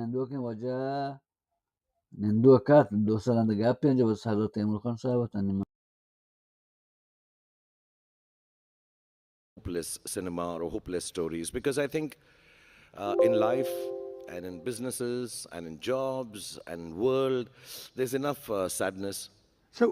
نندوکیں واجہ نندوک ات، دو سال اندر گپ انت، جب سردار تیمور خان صاحب ات، نی من hopeless cinema or hopeless stories, because I think, uh, in life and in businesses and in jobs and world, there's enough, uh, sadness. So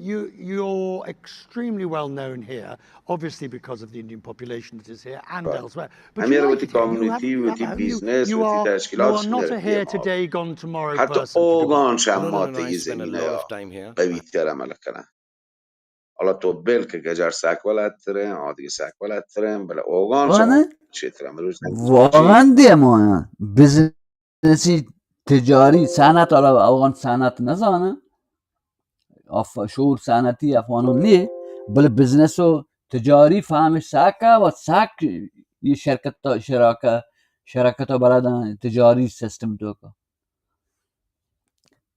you, you're extremely well known here, obviously because of the Indian population that is here and elsewhere. But you, like it here, you have, you have, you, you are, you are not a here today, gone tomorrow person, to be honest. No, no, no, no, I spend a lot of time here. حالا تو بل که گجر سک بلدترین، آدگه سک بلدترین، بله اوگان شما چیتر امروز. واقعا دیما بزنسی تجاری صنعت، حالا اوگان صنعت نزانه، اف شعور صنعتی افغانان نیه، بله بزنس و تجاری فهمش سکه و سک یه شرکت، شراکت، شراکت بلدن تجاری سیستم توکا.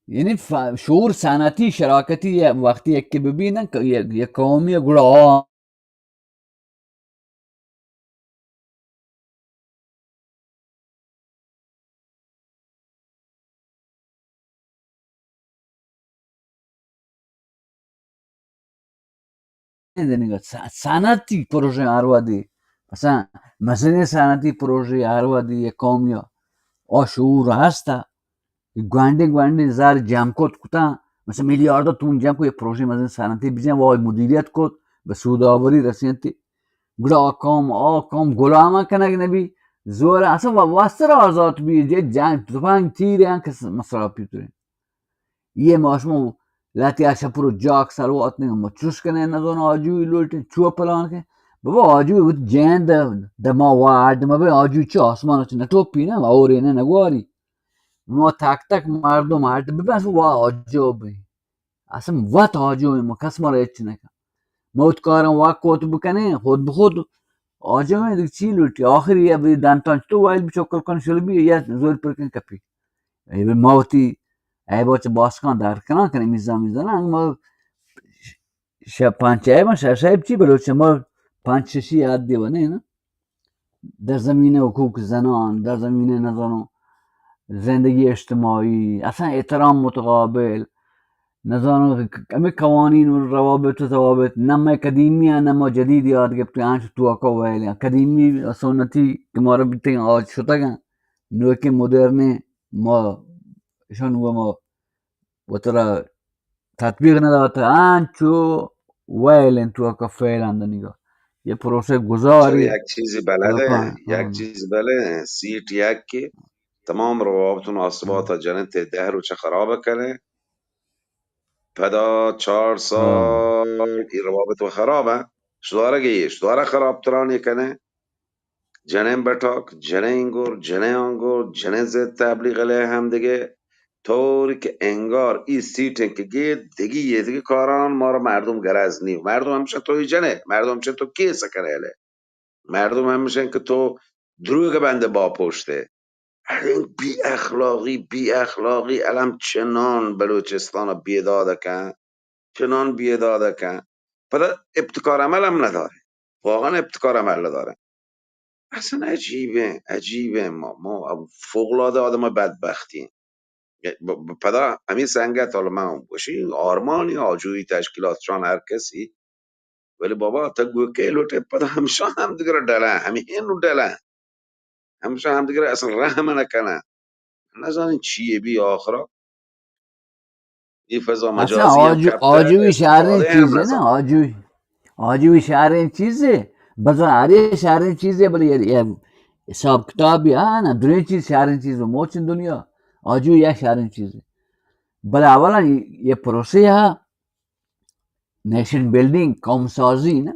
یعنی ف-، شعور صنعتی شراکتی وقتی یکی ببینن که یک، یک قومی گڑا آ صنعتی پروژه هر وادی، مثلا مزنی صنعتی پروژه هر وادی یک قومی آ شعور هسته. گوانڈیں گوانڈیں زر جم کت کتاں، مثلا میلیارد تومن جم کت، یک پروژے مزن صنعتی بجن، وای مدیریت کت، به سودآوری رسینتی. گڑا آ قوم، آ قوم غلام کنگ نبی، زور اصلا وا-، واسطہ را آزاد بی، جے جنگ، تفنگ، تیر ہیں کہ مسرا پیترین. یہ ما شما لہتی آ شپر و جاک سر وات نہ، ما چوش کنے نزان آجوئی لوٹیں، چو پلان کن. بابا آجوئی وت جند دما وارد مبے، آجوئی چہ آسمان چہ نٹوپی نا، اور نے نگواری. ما تک تک مردم ہٹ ببن، اصلا وا آجو بیں. اصلا وت آجو ایں، ما کس ما را ہچ نکن. ما وت کاراں وا کوت بکنیں، خود بخود آجو ایں، دیگه چی لوٹی؟ آخری ابی دانتان تو وائل بچوکل کن شل بی، یا زور پر کن کپی. اے ما وتی، اے بچ باسکان در کنان کنیں، میزان میزان، ما شپ پنچ، اے ما شپ، شپ چی بلوچ، ما پنچ ششی یاد دیوانیں نا. در زمین حقوق زنان، در زمین نزانو زندگی اجتماعی، اصلا احترام متقابل، نزانو ہمیں قوانین و روابط و ضوابط، نہ میں قدیمی ہیں، نہ ما جدید یاد گپتے ہیں، تو کا ویل ہیں. قدیمی و سنتی کہ مارا بیتے ہیں، آج شتگ ہیں، نوکیں مدرنیں ما، اشان وہ ما وترا تطبیق نداتا، انچو ویل انت تو کا فعل اندنیگا. یہ پروسے گزاری. یک چیزی بلدے، یک چیز بلے، سیٹ یک کہ تمام روابط و مناسبات جنن تے دہ روچ خراب کنے. پدا چار سال ای روابط و خراب ہیں. شدارہ گئی، شدارہ خراب ترانی کنے. جنین بٹاک، جنین گور، جنین آنگور، جنین ضد تبلیغ علیہ ہم دگہ. طوری کہ انگار ای سیٹیں کہ گیت دگی یہ دگی کاران مارا مردم گرز نی. مردم ہمشہ تو ہی جنے، مردم ہمشہ تو کیس کنے لے. مردم ہمشہ کہ تو دروگ بندے با پوشتے. ارے بی اخلاقی، بی اخلاقی، الم چنان بلوچستان بیداد کن، چنان بیداد کن. پدا ابتکار عمل ہم ندارے. واقعا ابتکار عمل ندارے. اصلا عجیبیں، عجیبیں. ما، ما فوق العاده آدم بدبختیں. ب-، ب-، پدا ہمیں سنگت حالا من گوشی آرمانی آجوئی تشکیلات شان ہر کسی. ولی بابا تا گو کے لوٹے پدا ہمشان ہم دگر ڈلن، ہمیں نو ڈلن. ہمشان ہم دگر اصلا رحم نہ کنن. نزانیں چیے بی آخرا. ای فضا مجازی ہم کپتہ، آجوئی شریں چیزے نا، آجوئی، آجوئی شریں چیزے. بزاں ہر یہ شریں چیزے، بلے یہ، یہ حساب کتاب بھی ہاں نا، دریں چیز شریں چیز موچن دنیا. آجوئی یہ شریں چیزے. بلے اولا یہ پروسے ہا، نیشن بلڈنگ، قوم سازی نا،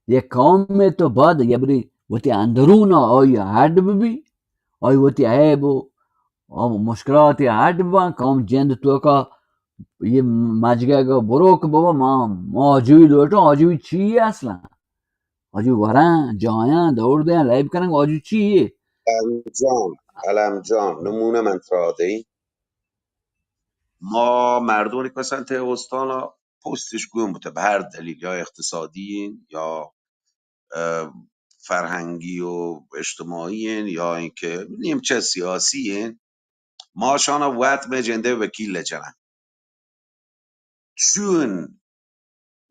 یہ قوم میں تو بعد یہ بری وتی اندرون آئی ہڈ بھی، آئی وتی عیب و آ مشکلات ہڈ ببن، قوم جند توکا یہ مجگہ گا برو کہ بابا ما، ما آجوئی لوٹوں، آجوئی چی ہے اصلا؟ آجوئی ورن، جایاں، دور دیاں، لیب کنن، آجوئی چی ہے؟ علم جان، علم جان، نمونہ من ترا دئی. ما مردم ریکوسن تے استانا پستش گون بوتہ، بہ ہر دلیل، یا اقتصادی یا فرہنگی و اجتماعی ایں یا اینکہ نیمچہ سیاسی ایں، ما شانا وت مئے جندئے وکیل جناں. چون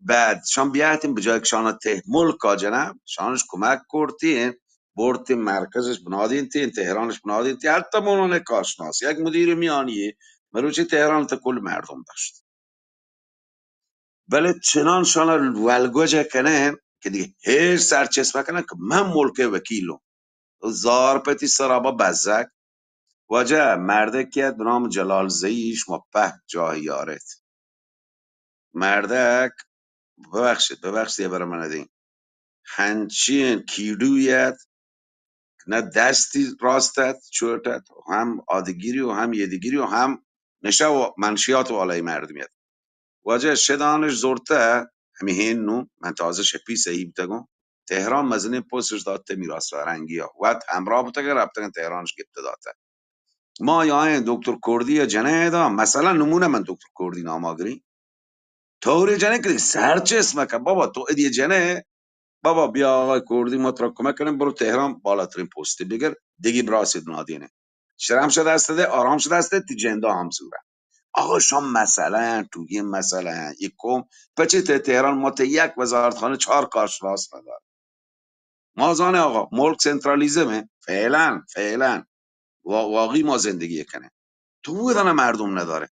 بعد شان بیاتین بجای که شانا ته ملکا جناں، شانش کمک کرتین، برتین مرکزش بنادینتین، تهرانش بنادینتین، حتی مونان کارشناس، یک مدیر میانیه، مروچی تهران تا کل مردم داشت. بلے چنان شانا ولگوجه کنه که دیگه هیچ سرچسپ کنه که من ملک وکیلم. تو زار پتی سرابا بزگ. واجه، مردکی ات به نام جلال زئی، شما په جاه یارت. مردک، ببخشید، ببخشید، یه برای من دین. هنچین کیڑوی ات، نه دستی راست ات، چوٹ ات، هم آدگیری و هم یدگیری و هم نشه و منشیات و آلای مردمی ات. واجه شدانش زرته، همی هین نو، من تازه شپی سهی بوتگم. تهران مزنین پستش داته میراث فرهنگی ها. وت همراه بوتگن، رفتگن تهرانش گپته داته. ما یا این دکتر کردی یا جنه دا، مثلاً نمونه من دکتر کردی ناما گری. طوری جنه که سرچسپ مکن. بابا تو ادی جنه، بابا بیا آقای کردی ما ترا کمک کنیم، برو تهران بالاترین پستی بگر، دیگی براسی نادینه. شرم شده است ده، آرام شده است، تی جندا هم زوره. آقا شام مسئله هن، توگی مسئله هن. یک قوم پچه ته تهران ما ته یک وزارت خانه چهار کارشناس نداره. ما زانه آقا ملک سنترالیزمه. فعلاً، فعلاً. وا-، واقعی ما زندگی کنه. تو دانه مردم نداره.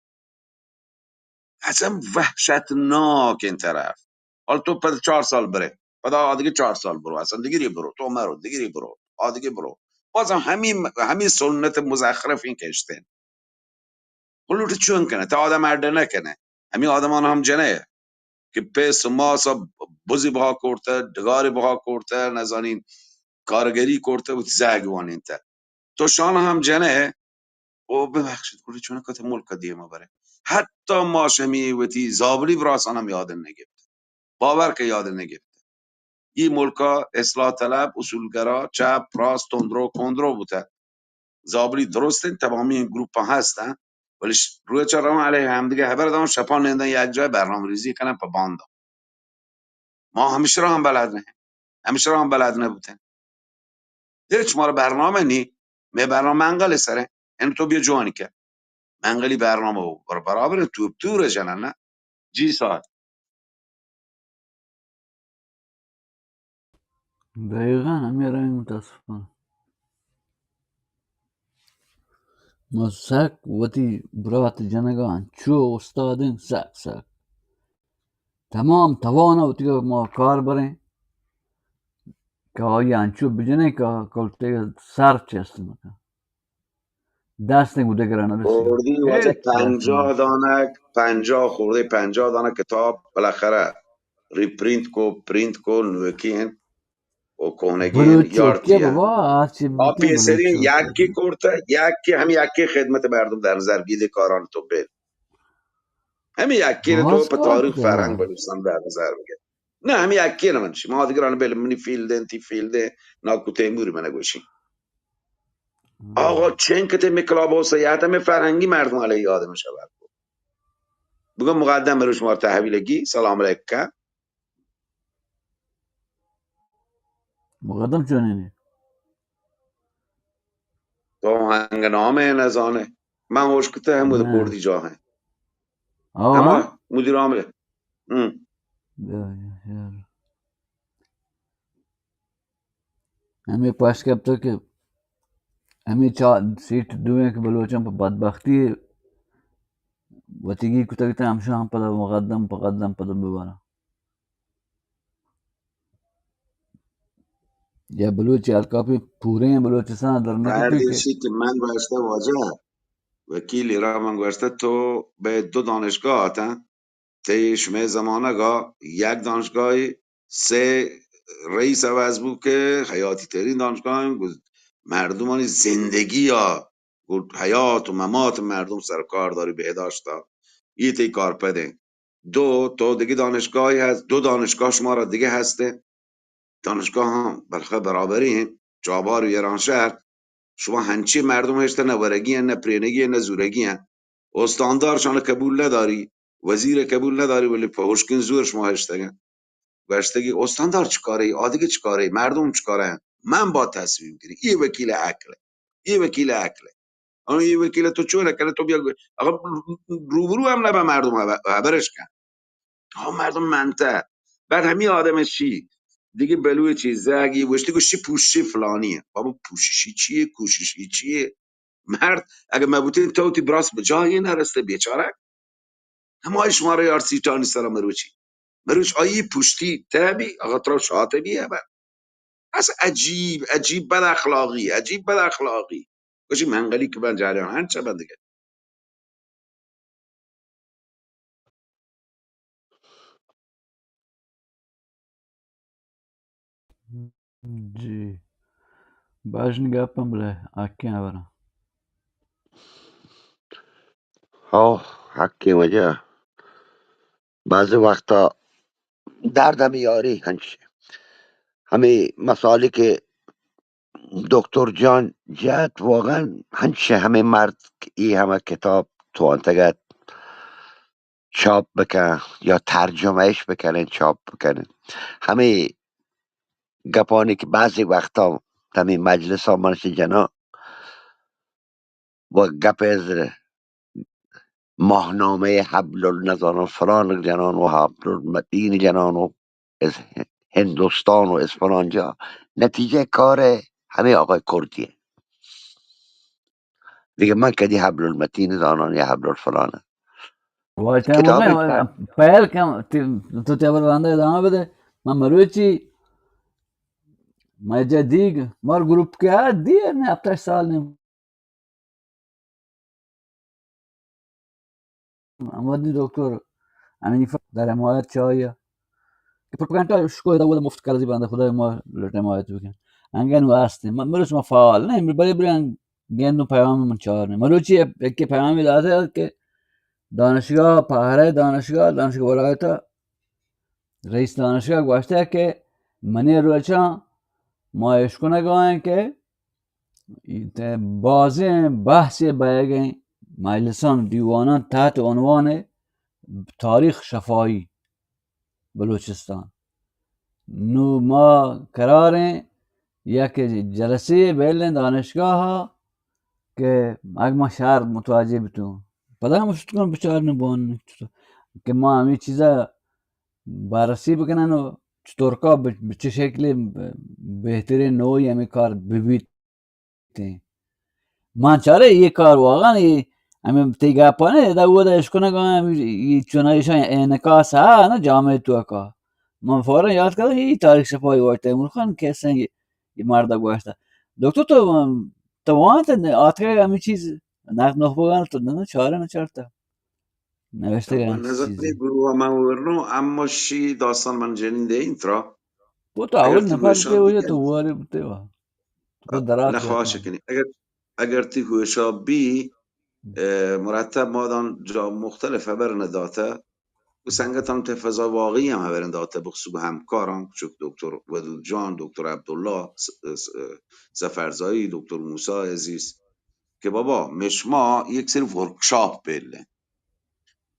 اصلاً وحشتناک این طرف. حال تو پد چهار سال بره، پدا آدگه چهار سال برو، اصلاً دیگری برو، تو مرو، دیگری برو، آدگه برو. بازم همین، همین سنت مزخرف این کشتن. خو لوٹ چون کنه؟ تا آدم اڈ نکنه. همین آدمان هم جنه که پیس و ماسا بزی بها کرته، ڈگاری بها کرته، نزانین کارگری کرته، و زهگ وانینته. تو شان هم جنه، او ببخشید، گڑا چون کت ملک دیما بره. حتی ما شمی وتی زابلی براسان هم یاد نگپت. باور که یاد نگپت. ای ملکا اصلاح طلب، اصولگرا، چپ، راست، تندرو، کندرو بوته. زابلی درستین، تمامی این گروپ ها هستن، ولی ش-، روی چه روان علیه هم دیگه خبر دارن، شپان نندن یک جای برنامه ریزی کنن په باندا. ما همیشه را هم بلد نه، همیشه را هم بلد نبوتن. هیچ مارا برنامه نی. می برنامه منقل سره. این تو بیا جوانی که منقلی برنامه بر-، برابر توپ تور جنن نه. جی صاحب. دقیقاً همین رنگ متاسفانه. ما سک وتی برات جنگا انچو استادیں، سک سک. تمام توان وتی ما کار بریں کہ آئی انچو بجنیں کہ کلتے سر چست مکن. دست گو دگران رسی. کردی واجہ پنجاہ دانک، پنجاہ خورده، پنجاہ دانک کتاب بالاخره ری پرینت کو، پرینت کو، نوکی انت. و کوہنگی بلوچ یارتی چوکی ء. بابا، آ چی آ بوتیں پیسری بلوچ چوکی؟ یکی کرتہ، یکی ہم یکی خدمت مردم در نظر گیدے کاران تو بل. ہمیں یکی نے تو پہ تاریخ فرہنگ بلوچستان در نظر بگیر. نہ، ہمیں یکی نے من شما دیگران بل منی فیل دین، تی فیل دین، ناکو تیموری من گوشی. آقا چین کتے میں کلاب ہاؤس یات میں فرہنگی مردم علیہ آدم شباب کو. بگو مقدم روش مار تحویل گی، سلام علیکم. مقدم چونیں؟ تو ہنگ نام ہے نزانے. من ہوش کتے ہم وہ کردی جا ہیں. ہاں. مدیر عامل. ہم. ہمیں پاس کپتا کہ ہمیں چا-، سیٹ دوئیں کہ بلوچاں پہ بدبختی وتیگی کتگ تہ ہمشاں پدا مقدم پقدم پدا بباراں. یا بلوچ الکاپی پوریں بلوچستان در نہ کپی کہ من گوشتہ واجہ وکیل را من گوشتہ تو بہ دو دانشگاہ آتاں، تئی شمئے زمانگ ء یک دانشگاہے، سے رئیس عوض بو کہ حیاتی ترین دانشگاہ انت، گو مردمانی زندگی ء، گو حیات و ممات مردم سر کار داری بہداشت ء. اے تئی کارپد انت. دو، تو دگہ دانشگاہے ہست، دو دانشگاہ شمارا دگہ ہست انت. دانشگاہ ہم بالاخرہ برابری انت، چابہار و ایرانشہر. شما ہنچیں مردم ہشتہ نہ ورگی انت، نہ پرینگی انت، نہ زورگی انت. استاندار شان قبول نداری، وزیر قبول نداری، ولی پہ ہشکیں زور شما ہشتگ انت. گوشتگی استاندار چکارے، آدگہ چکارے، مردم چکارے انت؟ من با تصمیم گیری. اے وکیل عقل انت. اے وکیل عقل انت. اون یه وکیل تو چون کنه؟ تو بیا، آقا، روبرو هم نبا مردم، خبرش کن. ها، مردم منته. بعد همین آدم چی؟ دیگه بلوچی زگی وشتی گوشتی پوشی فلانیه. بابا، پوششی چیه؟ کوششی چیه؟ مرد، اگه مبوتین تو تی براس به جایی نرسته، بیچاره. همه شما رو یار سیتانی سر مروچی. مروچ آیی پوشتی تبی، آقا ترا شاته بی هبر. اصلاً عجیب، عجیب بد اخلاقی، عجیب بد اخلاقی. گوشی منگلی که من جریان هنچه بندگه. جی. باش نگپ ہم بلے حقیں ہبراں. ہو، حقیں وجہ. بعضی وقتا درد ہم یاری ہنچ. ہمیں مسائلی کہ دکتر جان جت، واقعاً ہنچ ہمیں مرد ای ہمیں کتاب توانتگت چاپ بکن یا ترجمهش بکنن، چاپ بکنن. ہمیں گپانی کہ بعضی وقتا ہمیں مجلسا منش جنا و گپ از ماهنامهٔ حبل ال-، نزانم فلان جنان و حبل المتین جنان و از هندوستان و از فلان جا، نتیجه کار همه آقای کردیه. دیگه من کدی حبل المتین زانان یا حبل الفلان. واجه کتابی موقع پہل کم، تی-، تو تیبر رنده ادامه بده. من مروچی مجه دیگ مار گروپ که دی نه هفتش سال نیم. ہمودی دکتر حنیفہ در حمایت چاہیا کہ پروپاگنڈا شکو دا، مفت کرزی بندہ خدا ما لٹ حمایت بکن. انگن واسطے مرس ما فعال نہیں، بلے بلے گندو پیام من چار نہیں. مروچی ایک پیامی داتا کہ دانشگاہ، پہرے دانشگاہ، دانشگاہ ولایتا رئیس دانشگاہ گوشتہ کہ منی روچاں ما اشکنگا ہیں کہ بازیں بحثے بئیگیں مجلساں، دیواناں تحت عنوان تاریخ شفاہی بلوچستان. نو ما قراریں یک جلسے بیلیں دانشگاہ کہ اگہ ما شہر متوجہ بتوں، پدا ہم شتگاں بچارن بوان کہ ما ہمیں چیزا بررسی بکنن و چطورکا ب-، بہ چہ شکلے بہترین نوعی ہمیں کار ببیت. من چارے یہ کار واقعاً یہ ہمیں تی گپانے ادا اودا اشکنگا ہمیں یہ چونہ ایشاں انعکاس ہا نا جامعہ توکا. من فوراً یاد کردم یہ تاریخ شفاہی واجہ تیمور خان کیسے یہ، یہ مرد گوشتا. دکتر تو، تو وانت آتکا ہمیں چیز نقد نخبگان تو نہ چارے نہ چارتا. نوشتگ من انت نزانی چیزے. گروہ من ورنو، اما شی داستان من جنین دے انت را. وہ تو اگر اول تی نفر گوشان تے ہو یا بی تو انت. وارے بتے وا. تو درات نہ خواہش کنی. اگر، اگر تی گوشا بی، اه، مرتب ما دان جا مختلف خبر نہ داتا. و سنگتان تے فضا واقعی ہم خبر داتا بخصوص ہمکاران، چک دکتر ودود جان، دکتر عبداللہ، س-، س-، ظفرزایی، دکتر موسی عزیز. کہ بابا، مشما یک سری ورکشاپ پیلیں.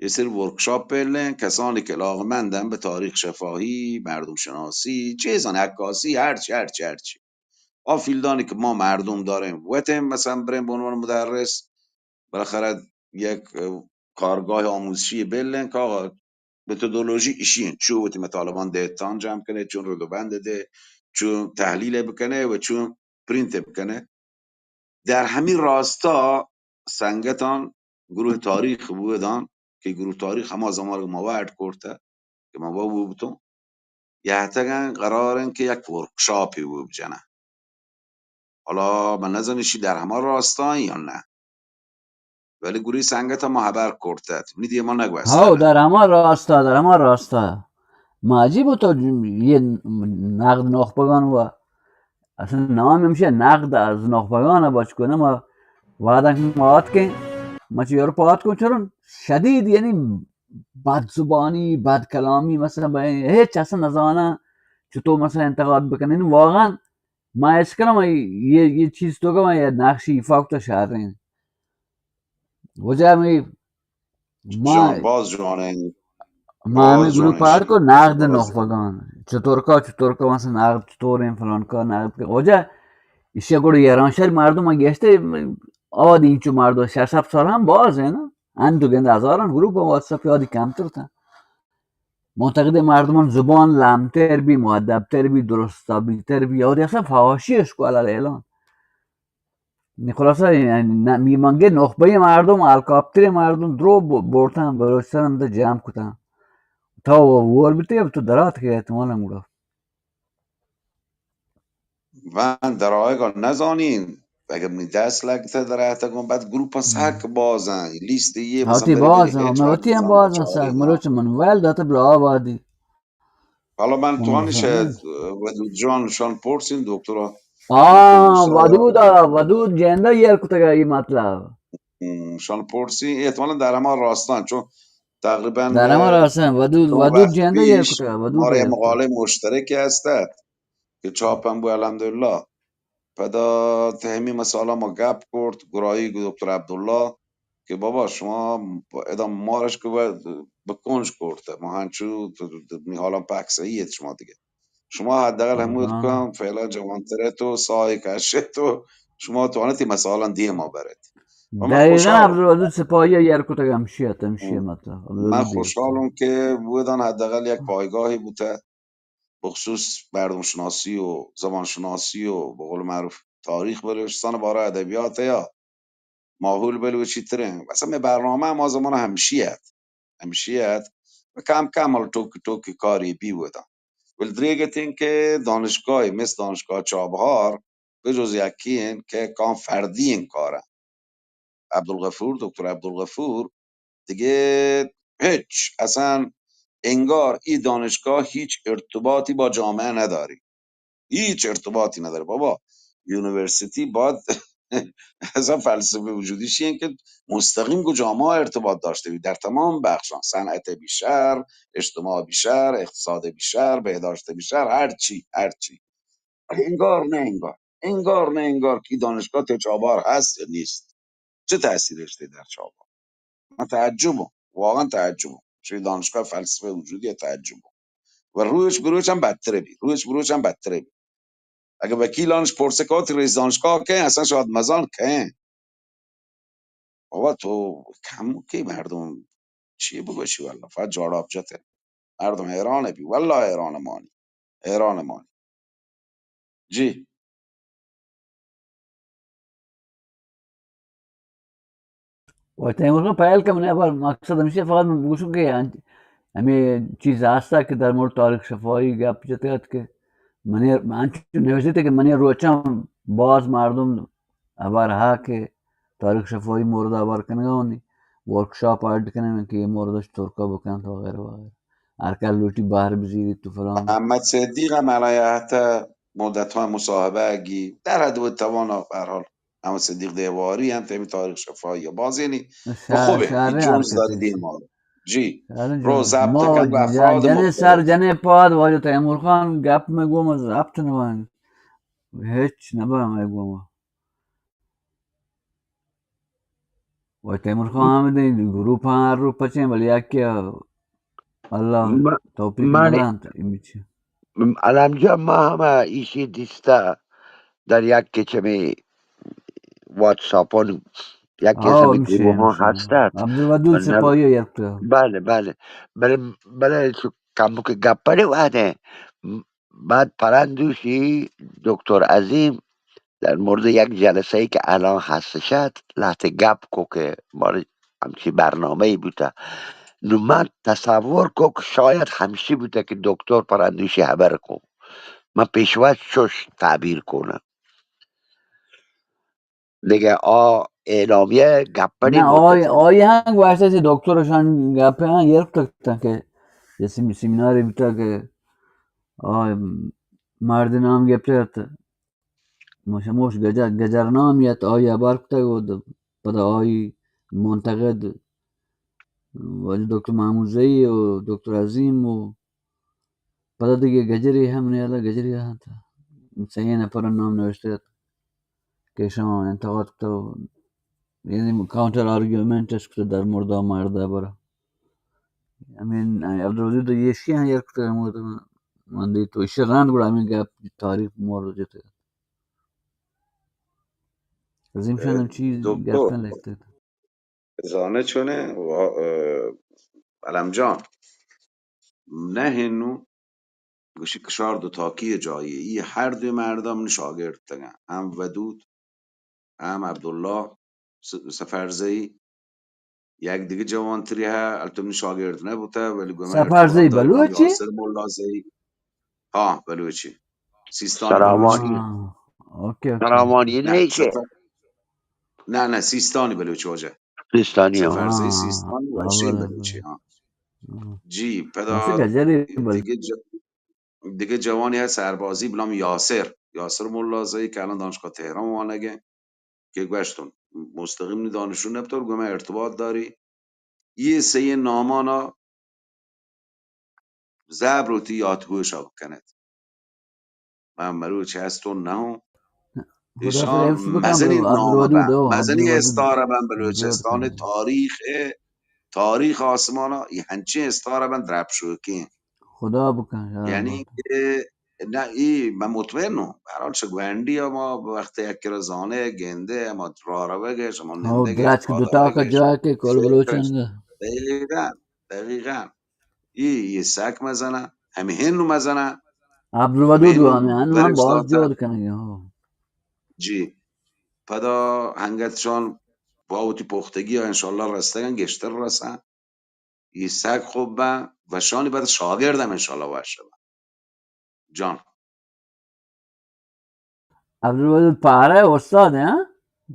یه سری ورکشاپ پیلیں، کسانی که علاقمندن به تاریخ شفاهی، مردم شناسی، چیزان عکاسی، هرچی، هرچی، هرچی. آ فیلدانی که ما مردم داریم، وتیم مثلاً بریم به عنوان مدرس، بالاخره یک، اه، کارگاه آموزشی بیلن که آقا متدولوژی ایشی انت، چون وتی مطالبان دهتان جمع کنه، چون رد و بند ده، چون تحلیل بکنه و چون پرینت بکنه. در همین راستا سنگتان گروه تاریخ بودان که گروه تاریخ هما زمان ما وارد کرته که ما بو بوتون، یهتگن قرار انت که یک ورکشاپی بو بجنه. حالا من نزانی شی در هما راستا یا نه، ولی گروه سنگت ما خبر کرته، نی دیما نگوسته. ہاو، در ہما راستا، در ہما راستا. ما عجیب تو یہ نقد نخبگان و اصلاً نام ہمشہ نقد از نخبگان بچ کنه. ما وعدہ کہ ما آتکیں، ما چہ یورپ آتکوں چرن شدید، یعنی بد زبانی، بد کلامی، مثلاً بہ ہچ اصلاً نزاناں چطور مثلاً انتقاد بکنن. واقعاً ما اس کنم یہ، یہ چیز تو کہ ما یہ نقشی فوق تو شریں. وجہ ہمیں ما جان، باز جوانیں. ما ہمیں باز گروپ جوانیں آر شی. کو نقد باز نخبگان. چطور کا، چطور کا مثلاً نقد چطور ہیں، فلان کا نقد کا. وجہ ایشی گوڑ ایران شہر مردم گشتے آدی اینچو مردم شش هفت سال هم باز ہے نا، انت و گند هزاران گروپ واتساپ آدی کمتر تا. معتقد مردمان زبان لمتر بی، مؤدبتر بی، درست حسابی‌تر بی، آدی اصلاً فحاشی اشکال الاعلان. نی خلاصه، یعنی، نه، می منگه نخبهٔ مردم، الکاپتر مردم درو ب-، برتن، بلوچستان هم ده جمع کتن. تا وار بیتی، تو درات که احتمالاً گڑا. من در آیگا نزانین، اگر می دست لگته در احتگم، بعد گروپ سک بازن، لیست یه هاتی بزن بری بازن، هیچ من وقت وتی هم بزن بازن سک، چاره مروچ من ویل داته بلا آبادی. حالا من تو آن شاید ودود جان شان پرسین دکترا. آه، ودود، ودود جنده یر کتگا ای مطلب. م، شان پرسین احتمالاً در همان راستان، چون تقریباً، در همان راستان، ودود، تو ودود وقت جنده یر پیش کتگا، ودود ما را یه یر کتگا. مقاله مشترکی هستد که چاپ هم بو الحمدلله. پدا تهمی مسئله ما گپ کرد، گرایی گو دکتر عبدالله که بابا شما ادا مارش که به، به کنج کرده، ما هنچو می حالا په عکسیت شما دیگه. شما حداقل همود کن فعلا جوانتره تو سای کشه تو شما توانتی مسئله دیه ما برد. و من دقیقاً خوشحالم. عبدالودود سپاهی یر کتگ همشی ات، همشی مطلب. من عبدالودود خوشحالم که بودن حداقل یک پایگاهی بوده بخصوص مردم شناسی و زبان شناسی و به قول معروف تاریخ بلوچستان باره ادبیات یا ماحول بلوچی ترین. مثلاً می برنامه ما زمان همشی ات. همشی ات. و کم کم حال ٹوک ٹوک کاری بی بودن. ول دریگتین که دانشگاهی مثل دانشگاه چابهار به جز یکین که کام فردی این کاره. عبدالغفور، دکتر عبدالغفور، دیگه هیچ، اصلاً انگار این دانشگاه هیچ ارتباطی با جامعه نداری، هیچ ارتباطی نداره. بابا، یونیورسیتی باید اصلاً فلسفه وجودیش این که مستقیم با جامعه ارتباط داشته بی در تمام بخشان، صنعت بیشتر، اجتماع بیشتر، اقتصاد بیشتر، بهداشت بیشتر، هر چی، هر چی. ولی انگار نه انگار، انگار نه انگار که دانشگاه تو چابهار هست یا نیست. چه تأثیری داشته در چابهار؟ من تعجبم، واقعاً تعجبم. چه دانشگاه فلسفه وجودی تعجبم. و رویش برویش هم بدتره بی، رویش برویش هم بدتره بی. اگه وکیلانش پرسه که رئیس دانشگاه که اصلاً شاید مزان که بابا تو کم کی مردم چی بگوشی والله، فقط جاڑاپ جته. مردم حیران بی، والله حیران مانی، حیران مانی. جی. و تیمور خان پہل کہ من ابر مقصد ہمیشہ فقط من بگوشوں کہ انچ-، ہمیں چیز آستا کہ در مورد طارق شفاعی گپ جتے ات کہ منی انچو نوشتے کہ منی روچاں باز مردم ابر ہا کہ طارق شفاعی مورد ابر کنگا ہونی ورکشاپ اڈ کنن کہ یہ موردش ترکا بکنت وغیرہ وغیرہ. ہر کس لوٹی باہر بزیری تو فلان. محمد صدیق ہم الان حتی مدت های مصاحبه گی در حد و توان، به هر حال محمد صدیق دیواری هم تیمی تاریخ شفاهی یا بازینی و خوبه، شهر جونز داری دین ما. جی، رو ضبط کن و افراد جنه مختلف. سر جنه پاد واجه تیمور خان گپ میں گوما ضبط نوان. هیچ نبا میں گوما. و تیمور خان آمدین، گروپ ہر رو پچیں، ولی یکی اللہ توفیق ندانت. علم جان، ما ہم ایشی دیستا در یک چمی واتساپون یکی چمی گروپ ہستت. عبدالودود سپاہی یک تو. بله، بله. بله، بله، چو کمبو که گپڑی وعده. بعد پرندوشی دکتر عظیم در مورد یک جلسه ای که الان هستش، لحظه گپ کو که ماری همچی برنامه ای بوده. نو من تصور کو که شاید همشی بوده که دکتر پرندوشی خبر کو. من پیشوا چوش تعبیر کنم. دیگه آ اعلامیه گپڑی نه، آی، آی هم گوشته چه دکترشان گپ هم یر کتن که یه سیمی-، سیمیناری بوده که آی مرد نام گپته مشموش گجر، گجر نامی ات، آئی ء ہبر کتگ و د-، پدا آئی منتقد واجہ دکتر محمود زئی و دکتر عظیم و پدا دگہ گجرے ہم نیالا گجرے آنت. سئے نفر نام نوشتہ ات کہ شما انتقاد کتگ، یعنی کاؤنٹر آرگیومنٹ اش کتگ در مورد آ مرد ء برا. ہمیں عبدالوجود ایشی ہاں یر کتگ ہمود من دیت و ایشی رند گڑا ہمیں گپ تاریخ مور جتگ. عظیم شان ہم چی دکتر گپتن لکھتے تھے۔ زانہ چونے و، اه، علم جان، نہ ہنو گوشی کشار دو تاکی جایی، ای ہر دو مردم منی شاگرد تگن، ہم ودود، ہم عبداللہ س-، سفرزئی، یک دیگہ جوان تری ہا، البتہ منی شاگرد نہ بوتا، ولی گوما سفرزئی ارتباط داری، بلوچی؟ یاسر ملازئی۔ ہاں، بلوچی۔ سیستانی بلوچی۔ سراوانی۔ ہاں، اوکے، اوکے۔ سراوانی نہ، نہیں چه؟ سفر-، نہ، نہ، سیستانی بلوچی واجہ۔ سیستانی، ہاں۔ سفرزئی ہاں، سیستانی و ہاں، اشین بلوچی، ہاں۔ ہاں۔ جی، پدا گجری بل- دیگہ ج-، دیگہ جوانی ہست سربازی بلام یاسر، یاسر ملازئی کہ الان دانشگاہ تهران وانگه، کہ گوشتم مستقیم نی دانشجو نبوتا، گوما ارتباط داری۔ یہ سه نامانا زبر وتی یادگوشا بکنت۔ من مروچ ہستون نہ ہوں۔ خدا ایشان حفظ بکن، مزنی نام عبدالودود، بن، او، مزنی عبدالودود۔ استار بن بلوچستان عبدالودود۔ تاریخ، تاریخ آسمانا، یہ ہنچین استار بن درپشوکین۔ خدا بکن، یا یعنی اللہ۔ کہ نہ، ای من مطمئن ہوں۔ بہرحال چہ گونڈی ما وقت یک کرا زانے گندے، ما را روگے، شما ہاں، نندگے، درچک دوتا کا جا کے کل بلوچن۔ دقیقاً۔ دقیقاً۔ ای، ای سک مزنه، ہمے ہنو مزنه۔ عبدالودود و ہمے ہنو ہم باز جہد کنگی، ہاں۔ جی۔ پدا ہنگت شان با وتی پختگی ها انشاءاللہ رستگن، گیشتر رسن۔ ای سک خوب بن و شانی بعد شاگردم انشاءاللہ وش بن۔ جان۔ عبدالودود پہرہ استاد ہیں، ہاں؟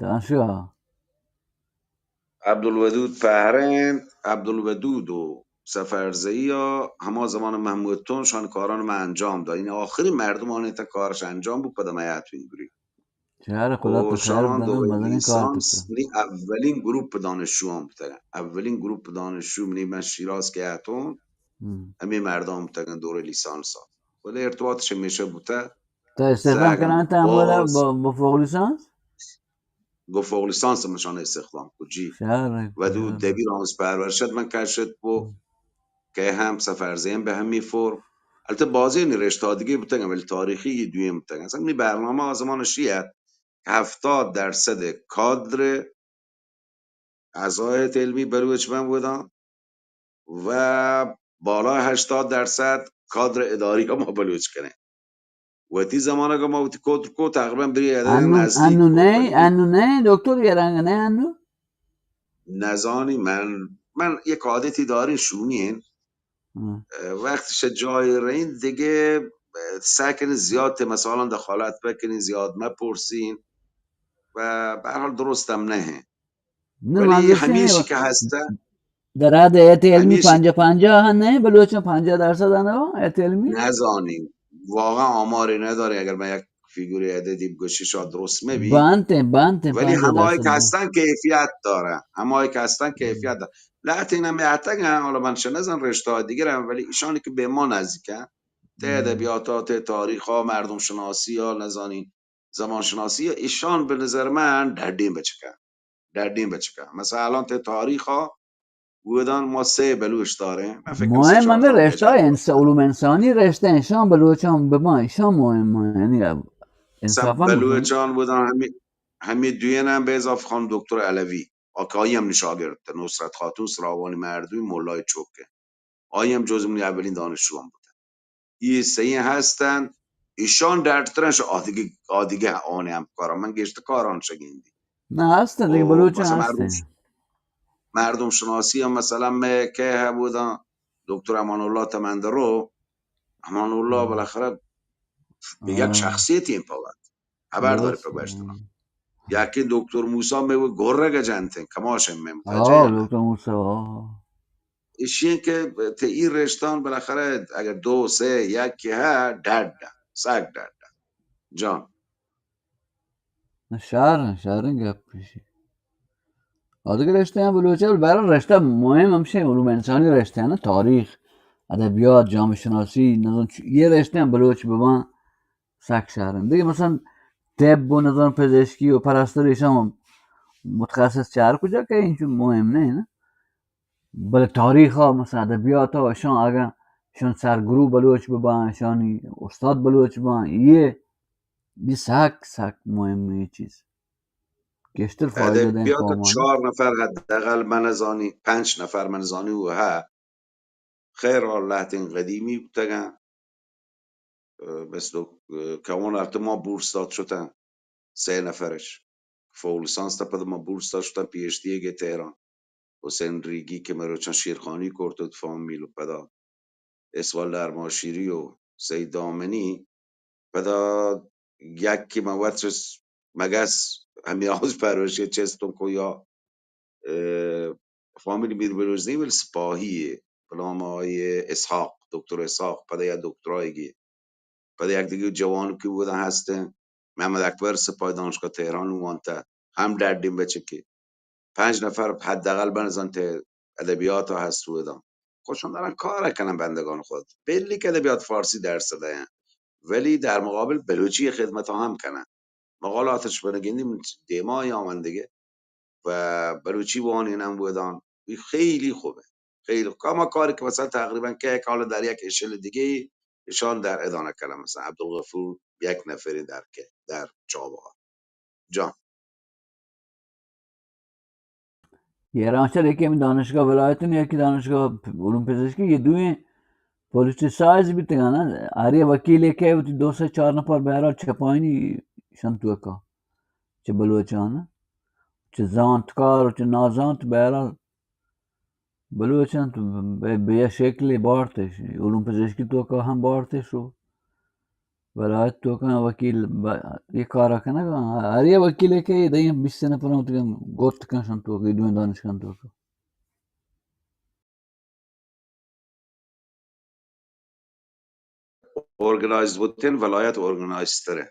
دانشگاہ۔ عبدالودود پہرہ انت، عبدالودود و سفرزئی ء ہما زمان محمود تون شان کاران من انجام داد۔ یعنی آخری مردم آنی تا کارش انجام بود، پدا من یاتوین گری۔ شہر خدا و تو خیر شان بنو، دوره مزنین کار لیسانس، تو۔ منی اولین گروپ دانشجوان بوتگن۔ اولین گروپ دانشجو منی من شیراز که اتون، ہم۔ ہمے مردم بوتگن دوره لیسانس ها۔ ولی ارتباطش ہمیشه بوته۔ تا استخدام کنن تا ہمودا با، با فوق لیسانس؟ گو فوق لیسانس مشان استخدام کو، جی۔ شهر و دو دبیر آموزش پرورشت من کشت بو، که هم سفرزین به همی فرم. البته بازی نی رشته دیگه بوتگن، ولی تاریخی یه دویم بوتگن. اصلاً نی برنامه آزمان شیعت که هفتاد درصد کادر اعضای هیئت علمی بلوچ من بودن و بالای هشتاد درصد کادر اداری ما بلوچ کنه۔ وتی زمانگ ما وتی کدر کو تقریباً بری عدد انو، نزدیک انو کو، نه، ولی انو نه، دکتر یه رنگ نه انو؟ نزانی من، من یک عادتی دارین شومین۔ ہم۔ اه، وقتی شہ جای رین دیگه، اه، سعی کنین زیاد تی مثلاً دخالت بکنین، زیاد مپرسین و به هر حال درستم نه۔ نه، ولی منظور چیه؟ همیشی که هسته، در حد هیئت علمی همیشی پنجاه پنجاه هم نه، بلوچان پنجاه درصد هم نه، هیئت علمی؟ نزانیم، واقعاً آماری نداره، اگر من یک فیگور عددی بگوشی شاید درست مبی. بانته، بانته، ولی پنجاه همایی درصد که نه. هستن کیفیت داره، همایی که هستن کیفیت داره. لهتین هم اتگن، حالا من چه نزن رشته های دیگر هم، ولی ایشانی که به ما نزدیکن، ته ادبیات ها، ته تاریخ ها، مردم شناسی ها، نزانین زمان شناسی ها، ایشان به نظر من ڈڈین بچکن، ڈڈین بچکن۔ مثلاً الان ته تاریخ ها، گودان ما سه بلوچ دارین۔ من فکر کنم سه مهم چهار همه تا رشته های بچکن. انس-، علوم انسانی رشته انسان بلوچان به ما ایشان مهم، یعنی انصافاً بلوچان بودن همی، همی دوین هم به اضافه خانم دکتر علوی، آقایی هم نشاگرد، نصرت خاتون سراوانی مردمی ملای چوکه. آئی هم جزو منی اولین دانشجوان بودن. ای سئیں هستن، ایشان ڈڈترن شہ آدگہ، آدگہ آن همکاران۔ من گیشتر کاران شہ گندی۔ نه، هستن دیگه، او، بلوچ مثلاً هستن. مردم، مردم شناسی هم مثلاً مئے کئے بودن، دکتر امان الله تمندرو، امان الله بالاخره به یک شخصیتی این پاوت. خبر داری پہ گوشتن. یکے دکتر موسی مئے گورگ جنتیں، کماش مئے متوجہ ئے؟ دکتر موسی، آه. ایشی کہ تی ای رشتان بالاخره اگر دو، سه، یک که هه، ڈڈ، سک ڈڈ. جان. نه، شهر، شهر گپ پیشی. آدگه رشته هم بلوچه، ولی برای رشته مهم همشه علوم انسانی رشته نه، تاریخ، ادبیات، جامعه شناسی، نظام چ-، یه رشته هم بلوچ ببان، سک شهرن. دیگه مثلاً طب و نظام پزشکی و پرستاری ایشان متخصص چار کجا که اینچو مهم نه، نه؟ بلے تاریخ ها، مثلاً ادبیات ها، ایشان اگاں ایشان سرگرو بلوچ ببان، ایشانی استاد بلوچ ببان، یہ، یہ سک، سک مهمه چیز. گیشتر فائدہ دیں ادبیات ءَ قوم ءَ۔ چار نفر حداقل من زانی، پنچ نفر من زانی و ها خیر آ لہتیں قدیمی بوتگاں۔ اه، مثل، اه، کوان البتہ ما بورس دات شتن، سئے نفرش۔ فوق لیسانس تا پد ما بورس دات شتن پی ایچ ڈی گے تہران۔ حسین ریگی کہ مروچاں شیرخانی کرت و فامیل و پدا اسوال درماشیری و سید دامنی، پدا یکی من وت چس مگس ہمی آز پروشی چستوں کو یا، اه، فامیل میر بلوچ نہیں، بل سپاہی ہے، بلام آئی اسحاق، دکتر اسحاق، پدا یا دکترائے گی۔ پدا یک دیگه جوان کی بودن ہستیں، محمد اکبر سپاہی دانشگاہ تہران وانتا، ہم ڈڈیں بچکے۔ پنچ نفر حداقل بنزنت ادبیات ءَ ہست و ادان۔ خوشان دارن کار کنن بندگان خود۔ بلی کہ ادبیات فارسی درس دیں، ولی در مقابل بلوچی خدمت هم کنن۔ مقالاتش بنگندی من دیما یا من دیگه و بلوچی وانین هم بودان. این خیلی خوبه. خیلی خوب. اما کاری که مثلاً تقریباً که یک حال در یک اشل دیگه ایشان در ادانه کنن. مثلاً عبدالغفور یک نفری در که، در چابهار. جان. ایرانشہر یکی ہمے دانشگاہ ولایت ءَ، یکی دانشگاہ علوم پزشکی، یہ دوئیں پولیٹیسائز بیتگاں نا۔ ہر یے وکیلے کہ وتی دو سے چار نفر بہرحال چپائینی شنتوکا چہ بلوچاں، چہ زانتکار و چہ نازانت بہرحال بلوچاں تو بے، بے شکلی بارتش، علوم پزشکی توکا ہم بارتش و ولایت توکا وکیل ب-، یہ کارا کنگا، ہر یے وکیلے کہ دیم بیست نفر تو گوت کنشن توکا، دوئیں دانشگاہ توکا۔ ارگنائز بوتن، ولایت ارگنائز تره.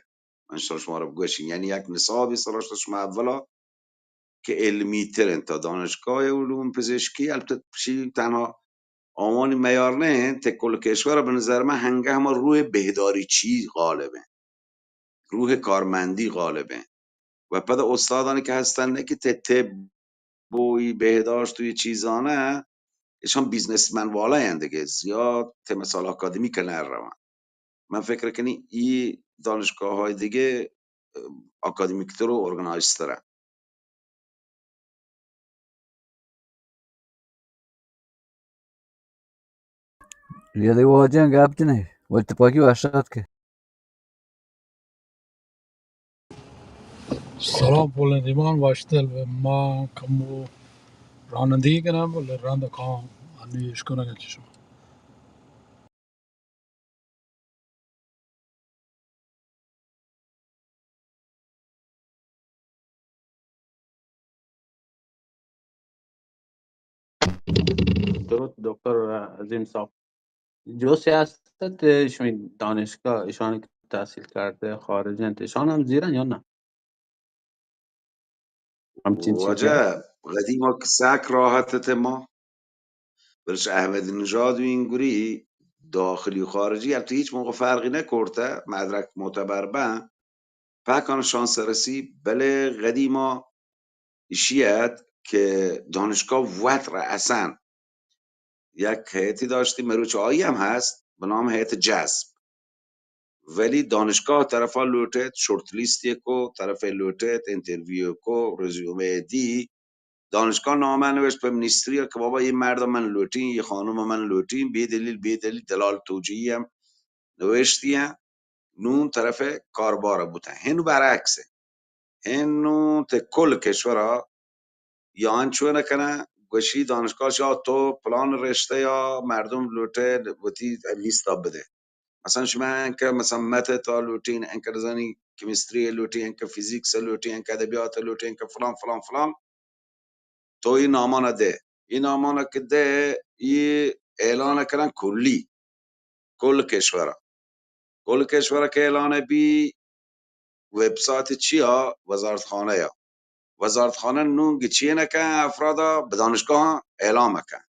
من شما، شما را بگوشین، یعنی یک نصابی سراشت شما اولا که علمی ترین تا دانشگاه علوم پزشکی، البته چی تنها آوانی معیار نه، ته کل کشور به نظر من هنگه همه روی بهداری چی غالبه، روح کارمندی غالبه. و پد استادانی که هستن نه که ته طب و ای بهداشت و ای چیزانه، ایشان بیزنسمن والا هن دیگه، زیاد ته مثال آکادمیک نه روان. من فکر کنی ای دانشگاه های دیگه، اه، آکادمیک تر و ارگنایز تره. یدے واجہ گپ جنے، وتی پاکی وشات کے. سلام پولیں دیمان، واشتل ما کمو رانندگی کناں، بلے رند کاں انی اشکنگ چشم. درود دکتر عظیم صاحب. جو سیاست شمی دانشگاہ، ایشان تحصیل کرده خارج انت، ایشان هم زیرن یا نه؟ همچین چیزی واجہ، هست؟ قدیما که سک راحت ات ما، بلش احمد نژاد و اینگوری داخلی و خارجی، البته هیچ موقع فرقی نکرته، مدرک معتبر بن، پکان شانس رسی، بله قدیما ایشی ات که دانشگاه وت رأسن یک هیئتی داشتی، مروچ آئی هم هست، به نام هیئت جذب. ولی دانشگاه طرفا لوٹت، شورت لیستی کو، طرف لوٹت، انترویو کو، رزیومه دی، دانشگاه نامه نوشت په منیستری که بابا، این مرد من لوٹین، این خانم من لوٹین، بی دلیل، بی دلیل، دلال توجیهی هم نوشتی هم. نون طرف کاربار بوتن. هنو برعکسه. هنو ته کل کشورا یا انچو نکنه، گوشی دانشگاه شا تو پلان رشته یا مردم لوٹه وتی لیستا بده. مثلاً شما انکه مثلاً مت تا لوٹین، انکه نزانی کیمستری لوٹین، انکه فیزیکس لوٹین، انکه ادبیات لوٹین، انکه فلان، فلان، فلان، تو ای نامانا ده. ای نامانا که ده، ای اعلان کنن کلی، کل کشورا. کل کشورا که اعلان بی، وبسایت چیا؟ وزارتخانه یا. وزارتخانه نون گچی نکن، افرادا به دانشگاه اعلام کن.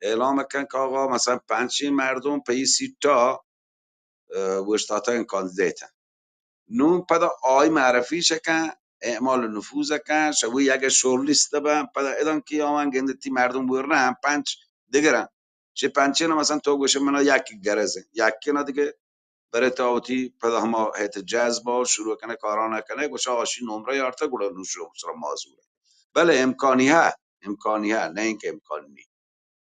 اعلام کن که آقا مثلاً پنچین مردم په ای سیتا، اه، وشتاتن کاندیدیتن. نون پدا آی معرفی شکن، اعمال نفوذ کن، شوی یک شور لیست بن، پدا ادان که آوان گندتی مردم ورنه پنچ دگرن. چه پنچین مثلاً تو گوشه منا یک گرزه، یکینا دیگه برے تا وتی پدا ہما ہیت جذب ءَ شروع کنے، کاراں کنے، گوشا آشی نمرہ یارتہ، گڑا نوں شو سرا معذور۔ بلے امکانی ہے، امکانی ہے، نہ اینکہ امکانی نی۔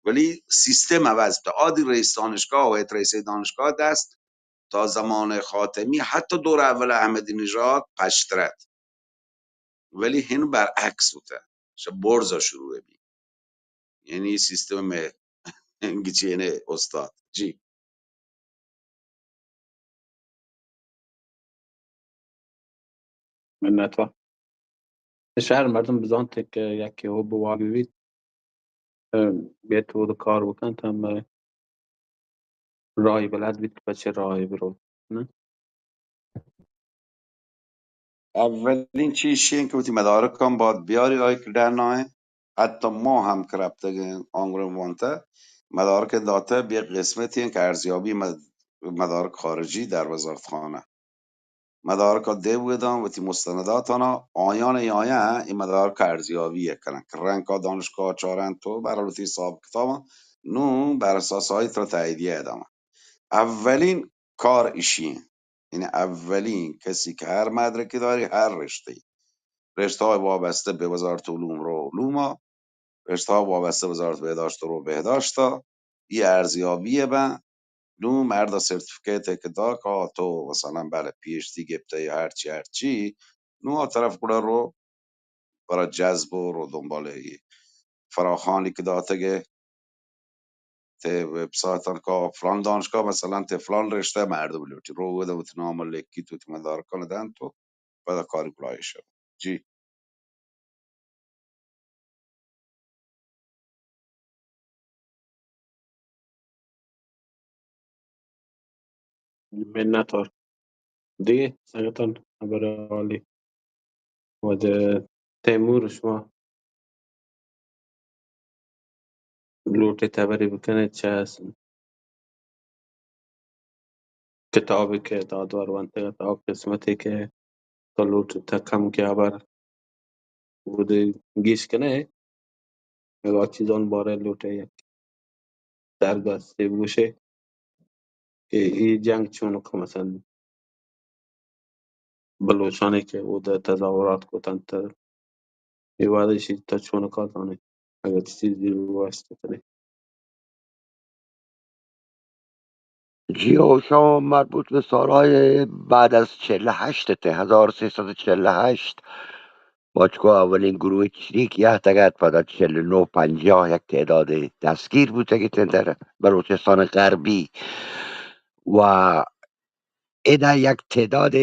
ولی سیستم عوض بوتہ۔ آدی رئیس دانشگاہ و ہیت رئیس دانشگاہ دست تا زمان خاتمی، حتی دور اول احمدی نژاد پشترت۔ ولی ہن برعکس بوتہ، شہ برزا شروع بی۔ یعنی سیستم گچینے استاد۔ جی۔ منت وا۔ شہر مردم بزانت کہ یکی ہو بواگی بیت، بیت و کار بکنت، ہم راہی بلد بیت کہ پہ چہ راہی برو۔ نہ؟ اولین چیز ایش انت کہ وتی مدارکاں باید بیاری، آئی کہ ڈنائیں۔ حتی ما ہم کہ رپتگیں آنگرین وانتہ، مدارک داتہ، بیا قسمتی انت کہ ارزیابی مد-، مدارک خارجی در وزارت خانہ۔ مدارکا دیو بدان، وتی مستنداتانا، آیان آیان این مدارک ارزیابی کنن کہ رنکا دانشگاہ چارن تو، برحال وتی حساب کتابا، نو بر اساس آئی ترا تاییدیہ داما۔ اولین کار ایشی انت۔ یعنی اولین کسی کہ ہر مدرکی داری، ہر رشته‌ای، رشته‌های وابسته به وزارت علوم رو علوما، رشته‌های وابسته به وزارت بهداشت رو بهداشتا، ای ارزیابی بن، نو مرد سرتیفیکیت که دا که تو مثلاً بله پی اچ دی گپته یا هرچی هرچی، نو آ طرف گڑا رو برای جذب و رو دنبال ای فراخوانی که داتگه تے ویب سائٹ ءَ کہ فلان دانشگاہ، مثلاً تے فلان رشتہ ءِ مردم لوٹی، رو اود ءَ وتی نام ءَ لکھی تو وتی مدارکاں دنت تو پدا کاری کلاہی شو۔ جی۔ منت وار۔ دگہ سنگتاں ہبر حالی۔ و دے تیمور، شما لوٹیت ہبرے بکنیت چہ کتابے کہ دادوار ونتگ ات، آ قسمتے کہ تو لوٹیت کمکے ہبر گودے گیش کنئے، اگاں چیزان بارہ لوٹئے یک درگوستے بگوشئے کہ اے جنگ چونکا مثلاً بلوچانی کہ اود ءَ تظاہرات کت انت، اے وہد ءَ ایشی تہ چونکا زانئے؟ اگاں چیزے گوشت کنئے۔ جی، او شما مربوط به سالهای بعد از چهل و هشت ته، هزار و سیصد و چهل و هشت، باشکوه اولین گروه چریک یهتگ ات، پدا چهل و نه پنجاه یک تعداد دستگیر بوتگ ات در بلوچستان غربی و ادا یک تعداد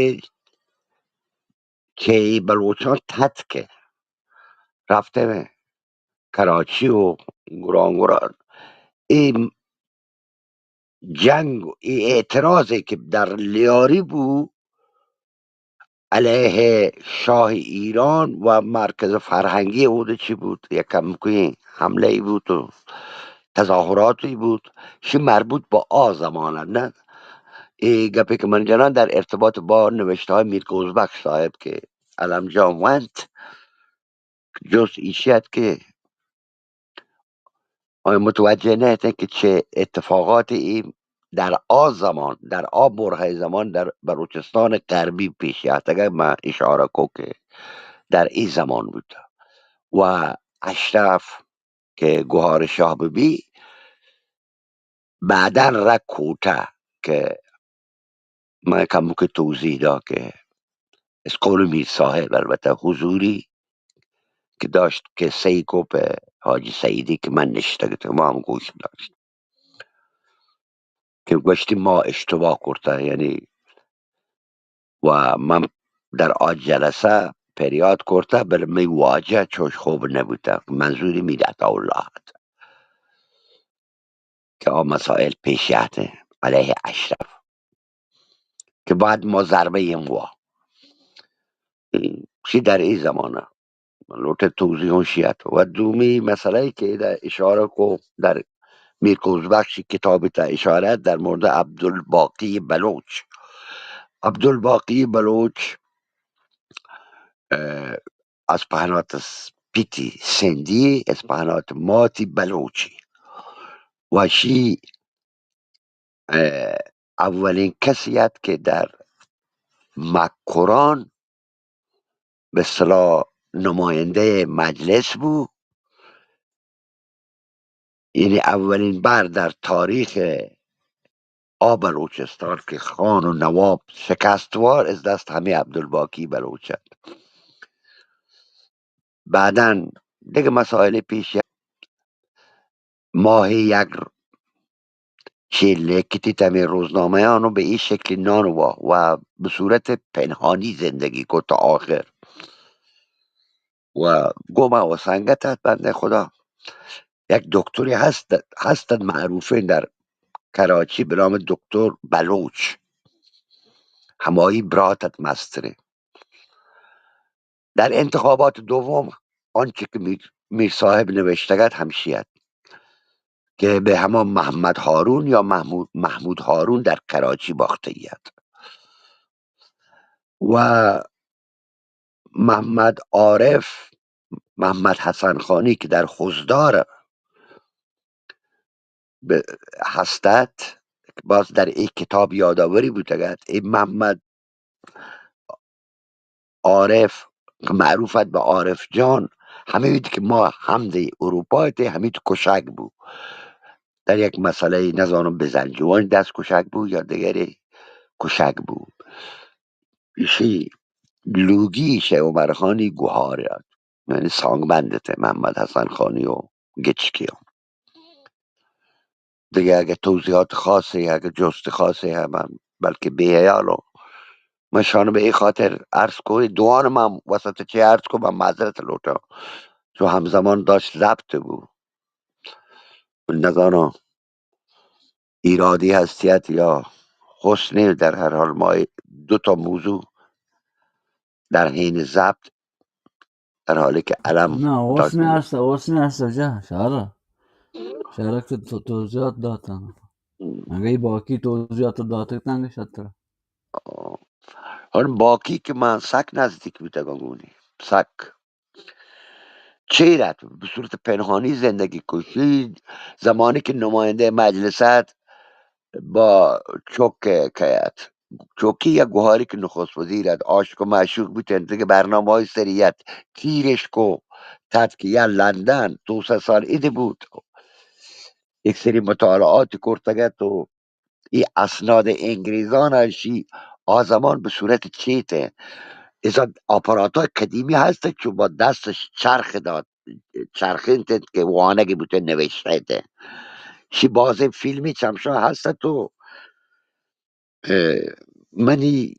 چہ اے بلوچاں تتک رفتہ کراچی و گران گران اے جنگ و اے اعتراضے کہ در لیاری بو علیہ شاہ ایران و مرکز فرهنگی اود چی بود، یک کمکوی حمله ای بود و تظاهراتی بود، شی مربوط با آ زمانه نه. اے گپے کہ من جنان در ارتباط با نوشته‌های میر گوزبخش صاحب کہ علم جان ونت، جست ایشی ات کہ آیا متوجه نه اتن کہ چه اتفاقاتی در آ زمان، در آ برههٔ زمان در بلوچستان غربی پیش آتگ. من اشاره کو کہ در ای زمان بود و اشرف کہ گوهار شاه ببی، بعداً را کوٹه کہ من کموکے توضیح دا کہ اسکول میر صاحب البته حضوری کہ داشت، قصه ای کو په حاجی سعیدی کہ من نشتگ اتم، ما هم گوش داشت کہ گوشتی ما اشتباه کرته، یعنی و من در آ جلسه پریاد کرته، بل می واجه چوش خوب نبوته، منظوری میر عطاالله ات. که آ مسائل پیش آتن علیه اشرف که بعد ما ضربه ایم وا. چی در ای زمانه من لوٹه توضیح هم شیات. و دومی مسئله که در اشاره کو در میر کوزبخش کتاب تا اشاره در مورد عبدالباقی بلوچ. عبدالباقی بلوچ، اه، از پهنات س-، پیتی سندی، از پهنات ماتی بلوچی. و شی، اه، اولین کسی ات که در مکران به اصطلاح نماینده مجلس بو. یعنی اولین بار در تاریخ آ بلوچستان که خان و نواب شکست وار از دست همه عبدالباقی بلوچ ات. بعداً دیگه مسائل پیش ماهی یک چیز لیکتی تمی روزنامه‌ان و به این شکلی نان وا و به صورت پنهانی زندگی کو تا آخر. و گو ما و سنگت ات بنده خدا. یک دکتری هست، هستن معروفین در کراچی به نام دکتر بلوچ. همایی براتت مستره. در انتخابات دوم آنچه که میر، میر صاحب نوشتگت همشی ات که به همان محمد هارون یا محمود، محمود هارون در کراچی باخته ات. و محمد عارف، محمد حسن خانی که در خضدار به هستت، باز در این کتاب یادآوری بوتگت، این محمد عارف که معروف ات به عارف جان، همین که ما حمد اروپا ات، همین کشک بو. در یک مسئله نزانم بزنجوان دست کشک بو یا دیگری کشک بو. ایشی لوگی ایشی عمر خانی گوهار ات. یعنی سانگبند ات محمد حسن خانی و گچکی. دیگه اگه توضیحات خاصی، اگه جست خاصی هم، هم بلکه بی حیالو. من شانو به این خاطر عرض کو، دوان من وسط چی عرض کو، من معذرت لوٹاں. چو همزمان داشت ضبط بو. نزاناں ایرادی هستیت یا حسنی، در هر حال ما دو تا موضوع در حین ضبط، در حالی که علم نه، حسنی هست، حسنی هست، جا، شارا. شارا که تو توضیحات داتن. اگه ای باقی توضیحات داته تنگ شتر. آه. حال باقی که من سک نزدیک بیتگم گونی. سک. چیر ات، به صورت پنهانی زندگی کشی. زمانی که نماینده مجلس ات با چوک کیت، چوکی یا گوهاری که نخست وزیر ات، عاشق و معشوق بوتن، دیگه برنامه‌های سریعت تیرش کو، تتک یا لندن، دو سه سال ایده بود. یک سری مطالعاتی کرتگت و ای اسناد انگریزان اشی آ زمان به صورت چیته. ایسا آپاراتای قدیمی هست چو با دستش چرخ داد، چرخینت که وانگی بوته نوشته ته. شی بازی فیلمی چمشان هست تو، اه، منی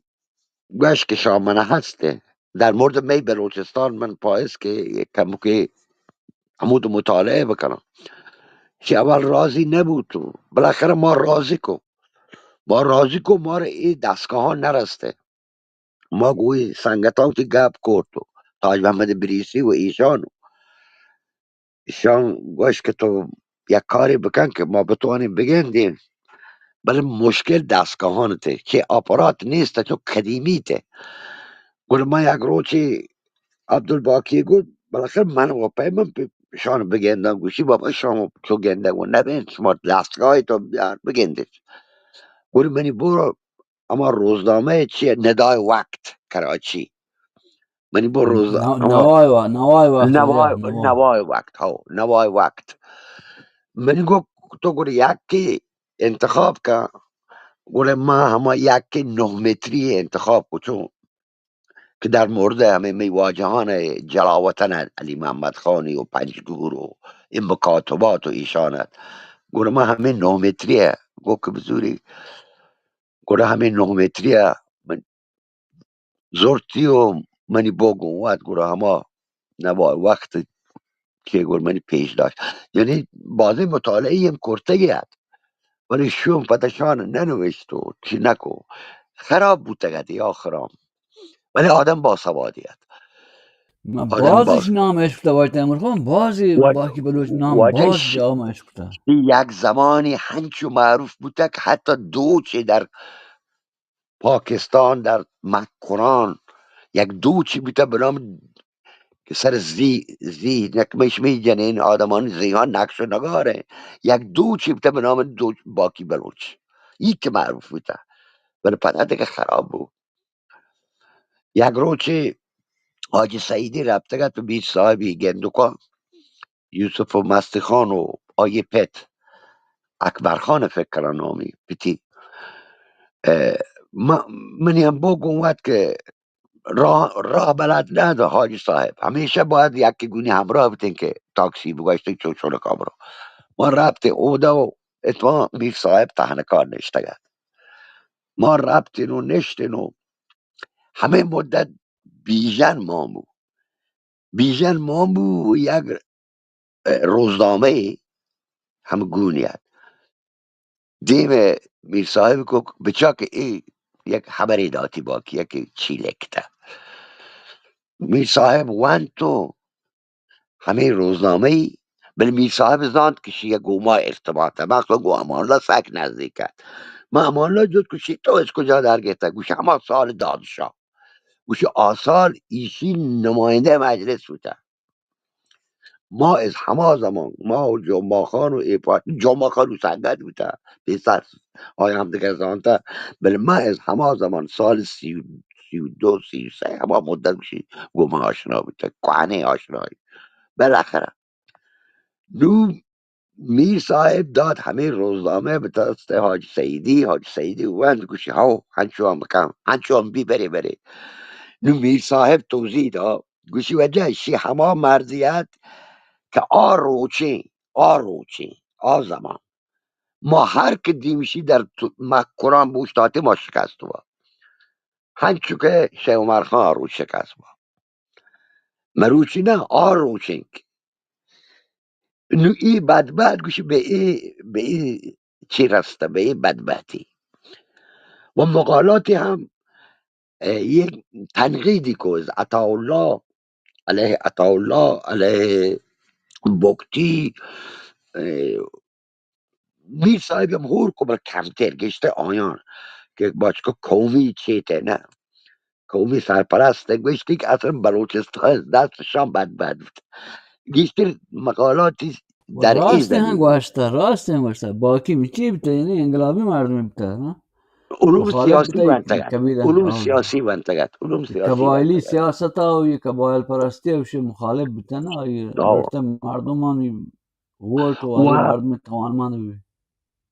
گوش که شامنه هسته. در مورد می بلوچستان من پایست که یک کمکی عمود مطالعه بکنم. چی اول راضی نبود تو، بالاخره ما راضی کو. ما راضی کو، ما را ای دستگاه ها نرسته. ما گوی سنگتان که گپ کرد و تاج محمد بریسی و ایشان، ایشان گوش که تو یک کاری بکن که ما بتوانیم بگندیم، بله مشکل دستگاهان ته، چه آپارات نیست، چون قدیمی ته. گل من یک روچی عبدالباقی گفت، بالاخره من و پیمن پ-، شان بگندم. گوشی، بابا، شما چو گنده و نبین، شما دستگاه تو بیار بگندش. گل منی برو، اما روزنامه چیه؟ ندای وقت کراچی. منی برو روز، نوای وقت، نوای وقت، نوای، نوای وقت، ها، نوای وقت. منی گو تو گل یکی انتخاب کن. گل ما هما یکی نه متری انتخاب کو، چون که در مورد همه می واجهان جلاوطن، علی محمد خانی و پنجگور و این مکاتبات و ایشانت، گوڑا من همه نه متری ء گو که بزوری، گوڑا همه نه متری ء من زرتی و منی بوگون وات، گوڑا هما نوای وقت که گل منی پیش داشت. یعنی بازی مطالعه هم کرتگی ات، ولی شوم پتشان ننوشت و چی نکو. خراب بوتگ ات آخرام، ولی آدم باسوادی ات. آدم بازش باز نام اشکتا واجه تیمور خان، بازی واجه، باقی بلوچ نام واجه باز ش-، جام اشکتا. یک زمانی هنچو معروف بوتگ، حتی دوچی در پاکستان در مکران یک دوچی بیتا به نام که سر زی، زی نکمش می جنین آدمان زیان نقش و نگاره. یک دوچی بیتا به نام دوچ باقی بلوچ. ای که معروف بوته، ولی پدا دیگه خراب بو. یک روچی حاجی سعیدی رفتگ ات و میر صاحبی گندکا، یوسف و مستخان و آیه پت، اکبر خان فکر کنم نامی پتی. اه، ما، منی هم بو گون وت که راه، راه بلد نه ده حاجی صاحب. همیشه باید یکی گونی همراه بتین که تاکسی بگوشتن چون چون کامرو. ما رفتیم اوده و اتفاقا میر صاحب تهنکار نشتگ ات. ما رفتین و نشتین و همه مدت بیژن مان بو. بیژن مان بو و یک روزنامه هم گونی ات. دیم میر صاحب کو بچا که ای یک خبری داتی باقی که چی لکته. میر صاحب وان تو همه روزنامه ای، بل میر صاحب زانت که شی گوما ارتباطه، مخصوصا گو امان الله سک نزدیک ات. ما امان الله جد که شی تو از کجا در گرفته؟ گوش هما سال دادشاه. گوش آ سال ایشی نماینده مجلس بوته. ما از هما زمان، ما و جمعه خان و ایپا، جمعه خان و سنگت بوته، پیسر آیا هم دیگر زانته، بل ما از هما زمان سال سی، سی و دو، سی و سه، هما مدت گوشی گو ما آشنا بوته، کوهنه آشنایی. بالاخره نو میر صاحب داد همه روزنامه به دست حاجی سعیدی، حاجی سعیدی وند گوشی هاو، هنچو هم بکن، هنچو هم بی بره بره. نو میر صاحب توضیح دا، گوشی وجه شی هما مردی ات که آ روچین، آ روچین، آ زمان. ما هر که دیمشی در تو-، مکران بوشتاتی ما شکست با. هنچو که شیخ عمر خان آ روچ شکست با. مروچی نه، آ روچینک. نو ای بدبخت گوشی به ای، به ای چی رسته، به ای بدبختی. و مقالاتی هم، اه، یک تنقیدی کو از عطاالله علیه، عطاالله علیه بگتی، اه، میر صاحب هم هور کو بل کمتر گشته آیان که باچکو قومی چیته نه، قومی سرپرست گوشتی که اصلا بلوچستان دستشان بد بد بود. گیشتر مقالاتی و در این راست هم زمینه. گوشته، راست هم گوشته. باقی می چی بیته؟ یعنی انقلابی مردم بیته، نه؟ علوم مخالف سیاسی بیته، بنتگت. قبیله. علوم آه. سیاسی بنتگت. علوم سیاسی قبایلی بنتگت. سیاست ها و یه قبایل پرستی و شی مخالف بیته، نه؟ آه. برته مردمان ووٹ و و آئی مردم توانمند بی.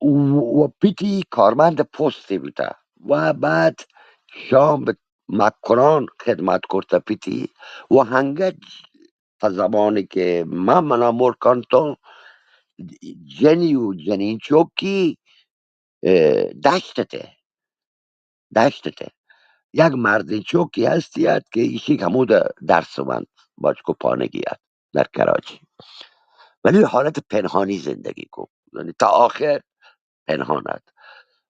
و، و پتی کارمند پستی بوته و بعد شام به مکران خدمت کرته پتی و هنگه تا زمانی که من منا ملکان تو جنی و جنین چوکی، اه، دشتته. دشتته. یک مردین چوکی هستی ات که ایشی همود درس بند، باچکو پانگی ات در کراچی. ولی حالت پنهانی زندگی کو. یعنی تا آخر پنهان ات.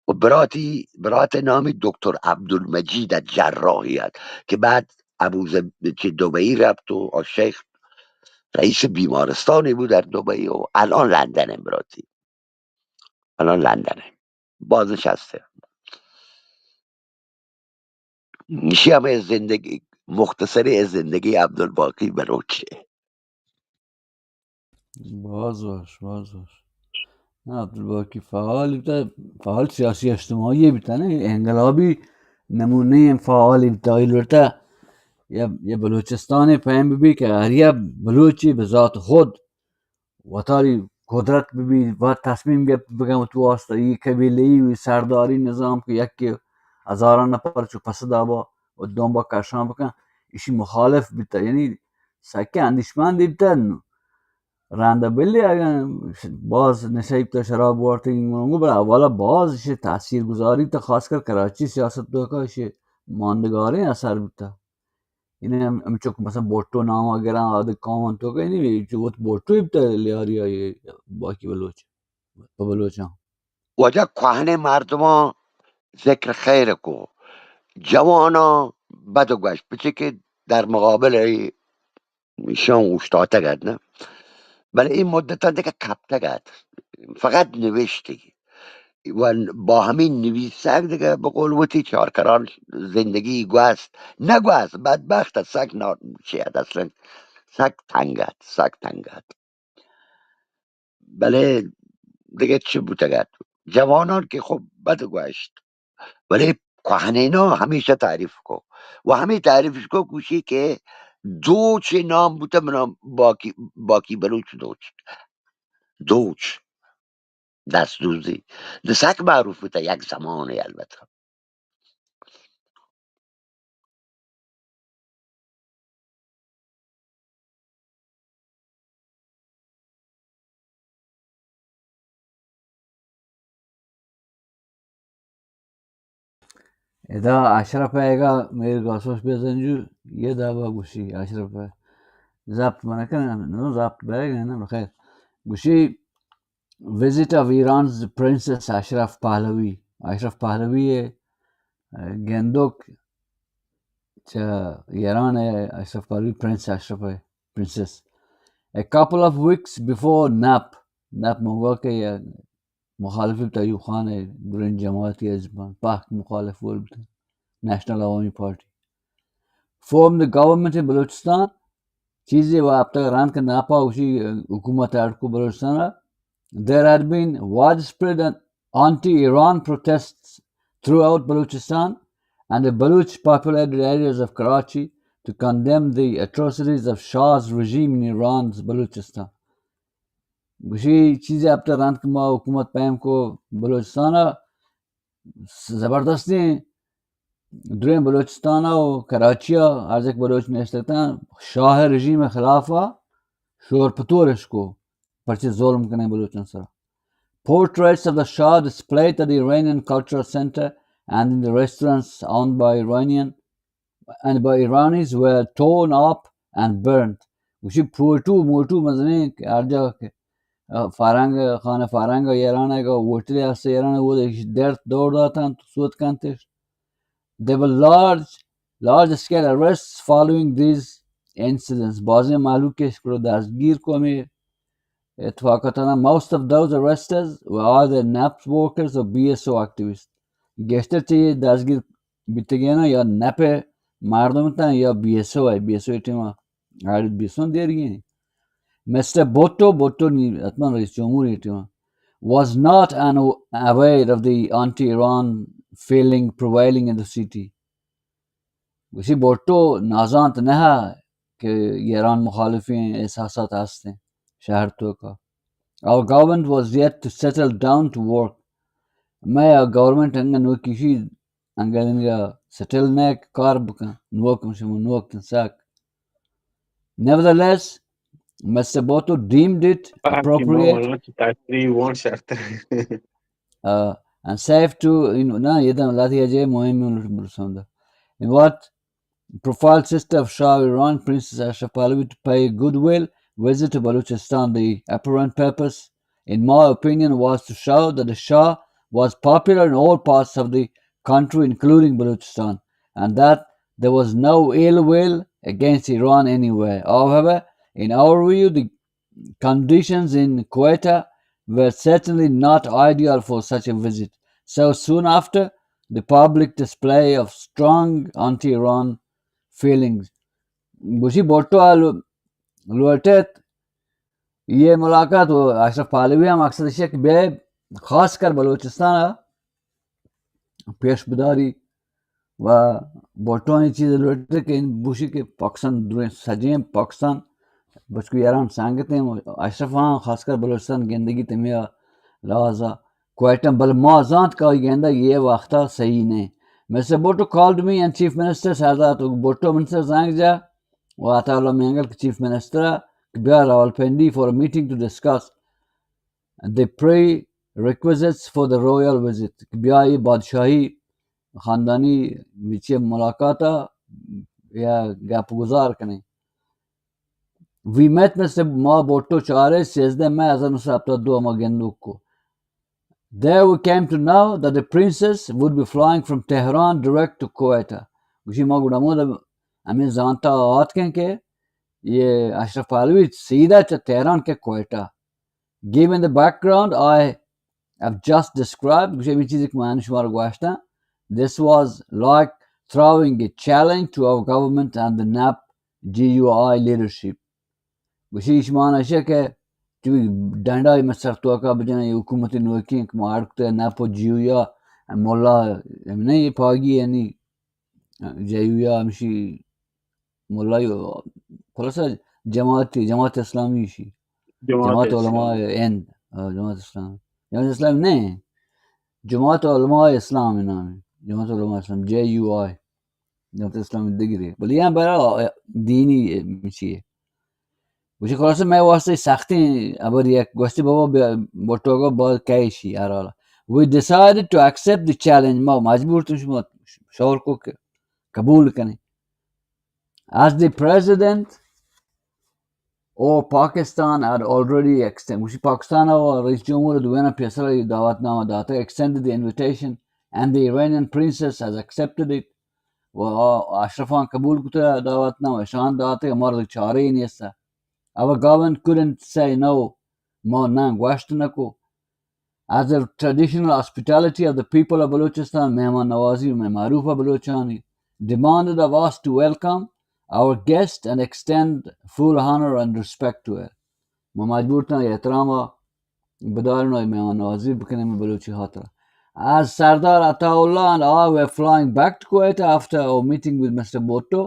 و براتی، برات نامی دکتر عبدالمجید ات، جراحی ات، که بعد ابوظبی، چی، دبئی رفت و آ شیخ رئیس بیمارستانی بود در دبئی و الان لندن براتی. الان لندنه. بازنشسته. ایشی همه زندگی، مختصری از زندگی عبدالباقی بلوچه. باز وش، باز وش. نه، عبدالباقی فعال بیته، فعال سیاسی اجتماعی بیته، نه؟ انقلابی نمونه فعال بیته، آئی لوٹه یا، یا بلوچستان پیم بی که هر یا بلوچی به ذات خود وتاری قدرت ببی و تصمیم گرفت بکن و تو واسطه ای قبیله ای و سرداری نظام که یکی هزاران نفر چو پس دابا و دنبا کشان بکن، ایشی مخالف بیتا، یعنی سکه اندیشمند بیتا. رنده بلی اگر باز نشه بیتا، شراب وارتگی گونگو، بل اولا باز ایشی تاثیر گذاری بیتا، خاص کر کراچی سیاست دوکا ایشی ماندگاریں اثر بیتا. یعنی ہم، ہمچو کہ مثلاً بھٹو نام ءَ گراں، آدگہ قوماں تو کہ یعنی جو وت بھٹو ءَ بوتہ لیاری آئی باقی بلوچ، پہ بلوچاں۔ واجہ کوہنیں مردماں ذکر خیر کو، جواناں بد گوشت، پچے کہ در مقابل ایشاں اوشتاتگ ات نہ، بلے اے مدتاں دگہ کپتگ ات، فقط نوشتی و با ہمے نویسگ دگہ بقول وتی چارکران زندگی گوست، نہ گوست، بدبخت ات، سک نا-، چی ات، اصلاً سک تنگ ات، سک تنگ ات۔ بلے دگہ چی بوتگ ات؟ جوانان کہ خب بد گوشت، ولی کوہنیناں ہمیشہ تعریف کو و ہمے تعریفش کو، گوشی کہ دوچ نام بوتہ، منا باقی، باقی بلوچ دوچ، دوچ، دست دوزی، نہ سک معروف بوتہ یک زمانے البتہ۔ ادا اشرف ءَ اگا میر گاسوش بزنجو، یہ دابا گوشی اشرف ءَ ضبط من کن، نو ضبط بیگ ہے نا، خیر۔ گوشی، Visit of Iran's Princess Ashraf Pahlavi. اشرف پہلوی ءِ گندوک چہ ایران ءِ، اشرف پہلوی، پرنس اشرف ءِ، princess. A couple of weeks before نپ، نپ مگا کہ مخالف بوت ایوب خان ءِ، درین جماعتی حزبان پہک مخالف بوت، نیشنل عوامی party, formed the government in Balochistan. چیزے و ہفتگ رند کہ ناپا گوشی حکومت اڈ کو بلوچستان ءَ۔ There had been widespread anti-Iran protests throughout Balochistan, and the Baloch populated areas of Karachi to condemn the atrocities of Shah's regime in Iran's Balochistan. گوشی چیزے ہفتہ رند کہ ما حکومت پیم کو بلوچستان ءَ، زبردستیں دریں بلوچستان ءَ و کراچی ءَ ہر یک بلوچ نشتگتاں، شاہ رژیم خلاف ءَ شور پتورش کو، پرچے ظلم کنیں بلوچاں سرا۔ Portraits of the Shah displayed at the Iranian Cultural Center and in the restaurants owned by Iranian and by Iranis were torn up and burnt. گوشی پوٹو موٹو مزنیں کہ ہر جا کہ، آ، فارنگ، خانہ فارنگ ایران ءَ گا ہوٹل است ایران ءَ، وہ درت دور داتن تو سوت کنتش۔ There were large, large scale arrests following these incidents. بازیں مہلوک اش کرو دستگیر کو ہمے اتفاقاتانا۔ Most of those arrested were either نپ workers or B S O activists. گیشتر چہ یہ دستگیر بیتگینا یا نپ مردم تن یا بی ایس او ہے، بی ایس او ٹیما آڑت بیسون دیر گی۔ مسٹر بھٹو، بھٹو نی حتماً رئیس جمہور یہ ٹیما، was not unaware of the anti-Iran feeling prevailing in the city. گوشی بھٹو نازانت نہ کہ ایران مخالفیں احساسات ہستیں شہر تو کا۔ Our government was yet to settle down to work. میں گورنمنٹ انگا نوکی شی انگا انگا سیٹل نہ کہ کار بکن، نوک ہم شما نوک تن ساک۔ Nevertheless, Mister Bhutto deemed it appropriate, uh, and safe to, in, نہ، یہ دم لاتی ہے جے مہم میں لوٹ برسوندا۔ In what profile sister of Shah of Iran, Princess Ashraf Pahlavi, to pay a goodwill visit to Balochistan. The apparent purpose, in my opinion, was to show that the Shah was popular in all parts of the country, including Balochistan, and that there was no ill will against Iran anywhere. However, in our view, the conditions in Quetta were certainly not ideal for such a visit. So soon after, the public display of strong anti-Iran feelings. گوشی بھٹو آ لو-، لوٹت یہ ملاقات و اشرف پہلوی ہم مقصد اش کہ بے خاص کر بلوچستان پیش بداری و بھٹو ءَ چیز لوٹت کہ بوشی کہ پاکستان دریں سجیں پاکستان بچکو ایران سنگتیں، اشرف ہاں خاص کر بلوچستان گندگی تمیا لحاظا کوئٹہ، بل ما زانت کہ آئی گندگ یہ وقتا صحیح نہیں۔ Mister Bhutto called me and Chief Minister سردار تو بھٹو منسر زنگ جا و عطا اللہ مینگل کہ چیف منسٹر کہ بیا Rawalpindi for a meeting to discuss the prerequisites for the royal visit، کہ بیا یہ بادشاہی خاندانی وچی ملاقات یا گپ گزار کنیں۔ We met Mister ما بھٹو چارے سیزدہ مئی ہزار نو سد ہفتاد دو ما گندوک کو۔ There we came to know that the princess would be flying from Tehran direct to Quetta. گوشی ما گڑا ہمود ہمیں زانتا آتکیں کہ یہ اشرف پہلوی سیدھا چہ تہران کے Quetta. Given the background I have just described، گوشے ہمے چیزے کہ من شمارا گوشتاں، this was like throwing a challenge to our government and the نپ جی یو آئی leadership۔ گوشی ایش مانا اشے کہ چی ڈنڈا ای مسر توکا بجن، ای حکومت نوکیں کہ ما اڑکتے نپ و جیویا، ملا، ہم نہیں پاگی یعنی جیویا ہمشی ملا، خلاصہ جماعت، جماعت اسلامی شی، جماعت جماعت اسلامی۔ علماء ہند، آ، جماعت اسلام، جماعت اسلام نہیں، جماعت علماء اسلام نام ہے، جماعت علماء اسلام، جے یو آئی، جماعت اسلام دگری، بلے یہاں برا دینی چیئے۔ گوشی خلاصہ مئے واسطہ سختیں ہبر یک، گوشتی بابا بیا، بٹوگا باز کیشی ہر حالا۔ We decided to accept the challenge، ما مجبور تو شما شور کو کہ قبول کنیں۔ As the president of Pakistan had already extended، گوشی پاکستان و رئیس جمہور دوینا پیسر دعوت نامہ داتا، extended the invitation and the Iranian princess has accepted it، و اشرفان قبول کتا دعوت نامہ، شان داتے، مرد چارے نیستا۔ Our government couldn't say no، ما نہ گوشت نہ کو۔ As the traditional hospitality of the people of Balochistan، مہمان نوازی میں معروف ہے بلوچانی، demanded of us to welcome our guest and extend full honor and respect to her۔ ما مجبور تاں احترام بدارن و مہمان نوازی بکنیں بلوچی خاطر۔ As Sardar Ataullah and I were flying back to Quetta after our meeting with Mister Bhutto,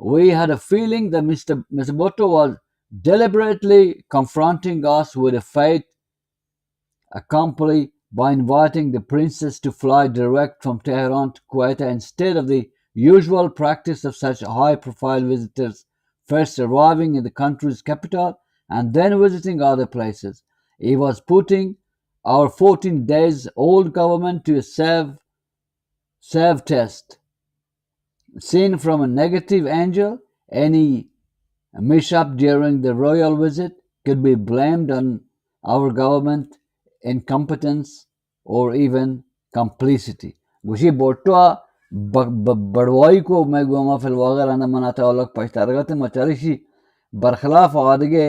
we had a feeling that Mister, Mister Bhutto was deliberately confronting us with a fait accompli by inviting the princess to fly direct from Tehran to Quetta instead of the usual practice of such high-profile visitors first arriving in the country's capital and then visiting other places. He was putting our fourteen days old government to a self, self test. Seen from a negative angle, any mishap during the royal visit could be blamed on our government incompetence or even complicity. گوشی بھٹو ء ب-، ب-، بڑوائی کو مئے گوما فی الواقع رندا من عطا اللہ پشت ارگت ما چرشی برخلاف آدگے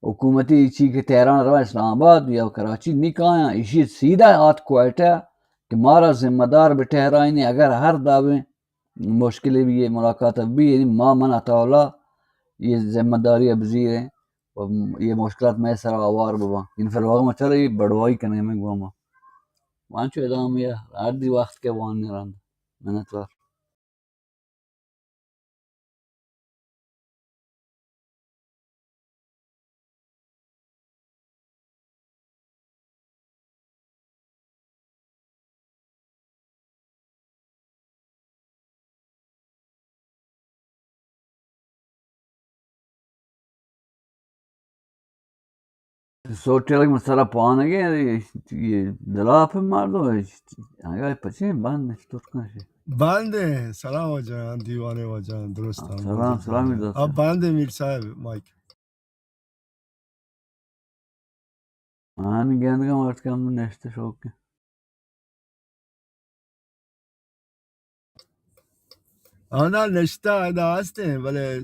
حکومتی چی کہ تہران رواں اسلام آباد یا کراچی نی کایاں، ایشی سیدھا آت کوئٹہ کہ مارا ذمہ دار بہ ٹہرائینی، اگر ہر دابیں مشکلے بھی یہ ملاقات اب بھی، یعنی ما من عطا اللہ یہ ذمہ داری اب زیریں و یہ مشکلات مئے سرا آوار بباں۔ ان فی الواقع ما چرے بڑوائی کنیں ہمیں گوما۔ وانچو ادامہ یا ہر دی وقت کے وان رند۔ منتوار۔ سوچلگ من سرا پانگے، یہ دلاپ مردم، آگاہ پچیں بند ترکاں شے۔ بند ہیں، سلام واجہ، دیوانے واجہ، درست ہاں، آمد۔ سلام، سلام، درست۔ اب بند ہیں میر صاحب، مائک۔ آن گندگا مرد کم نشتے شوق۔ آنا نشتہ ادا ہستیں، بلے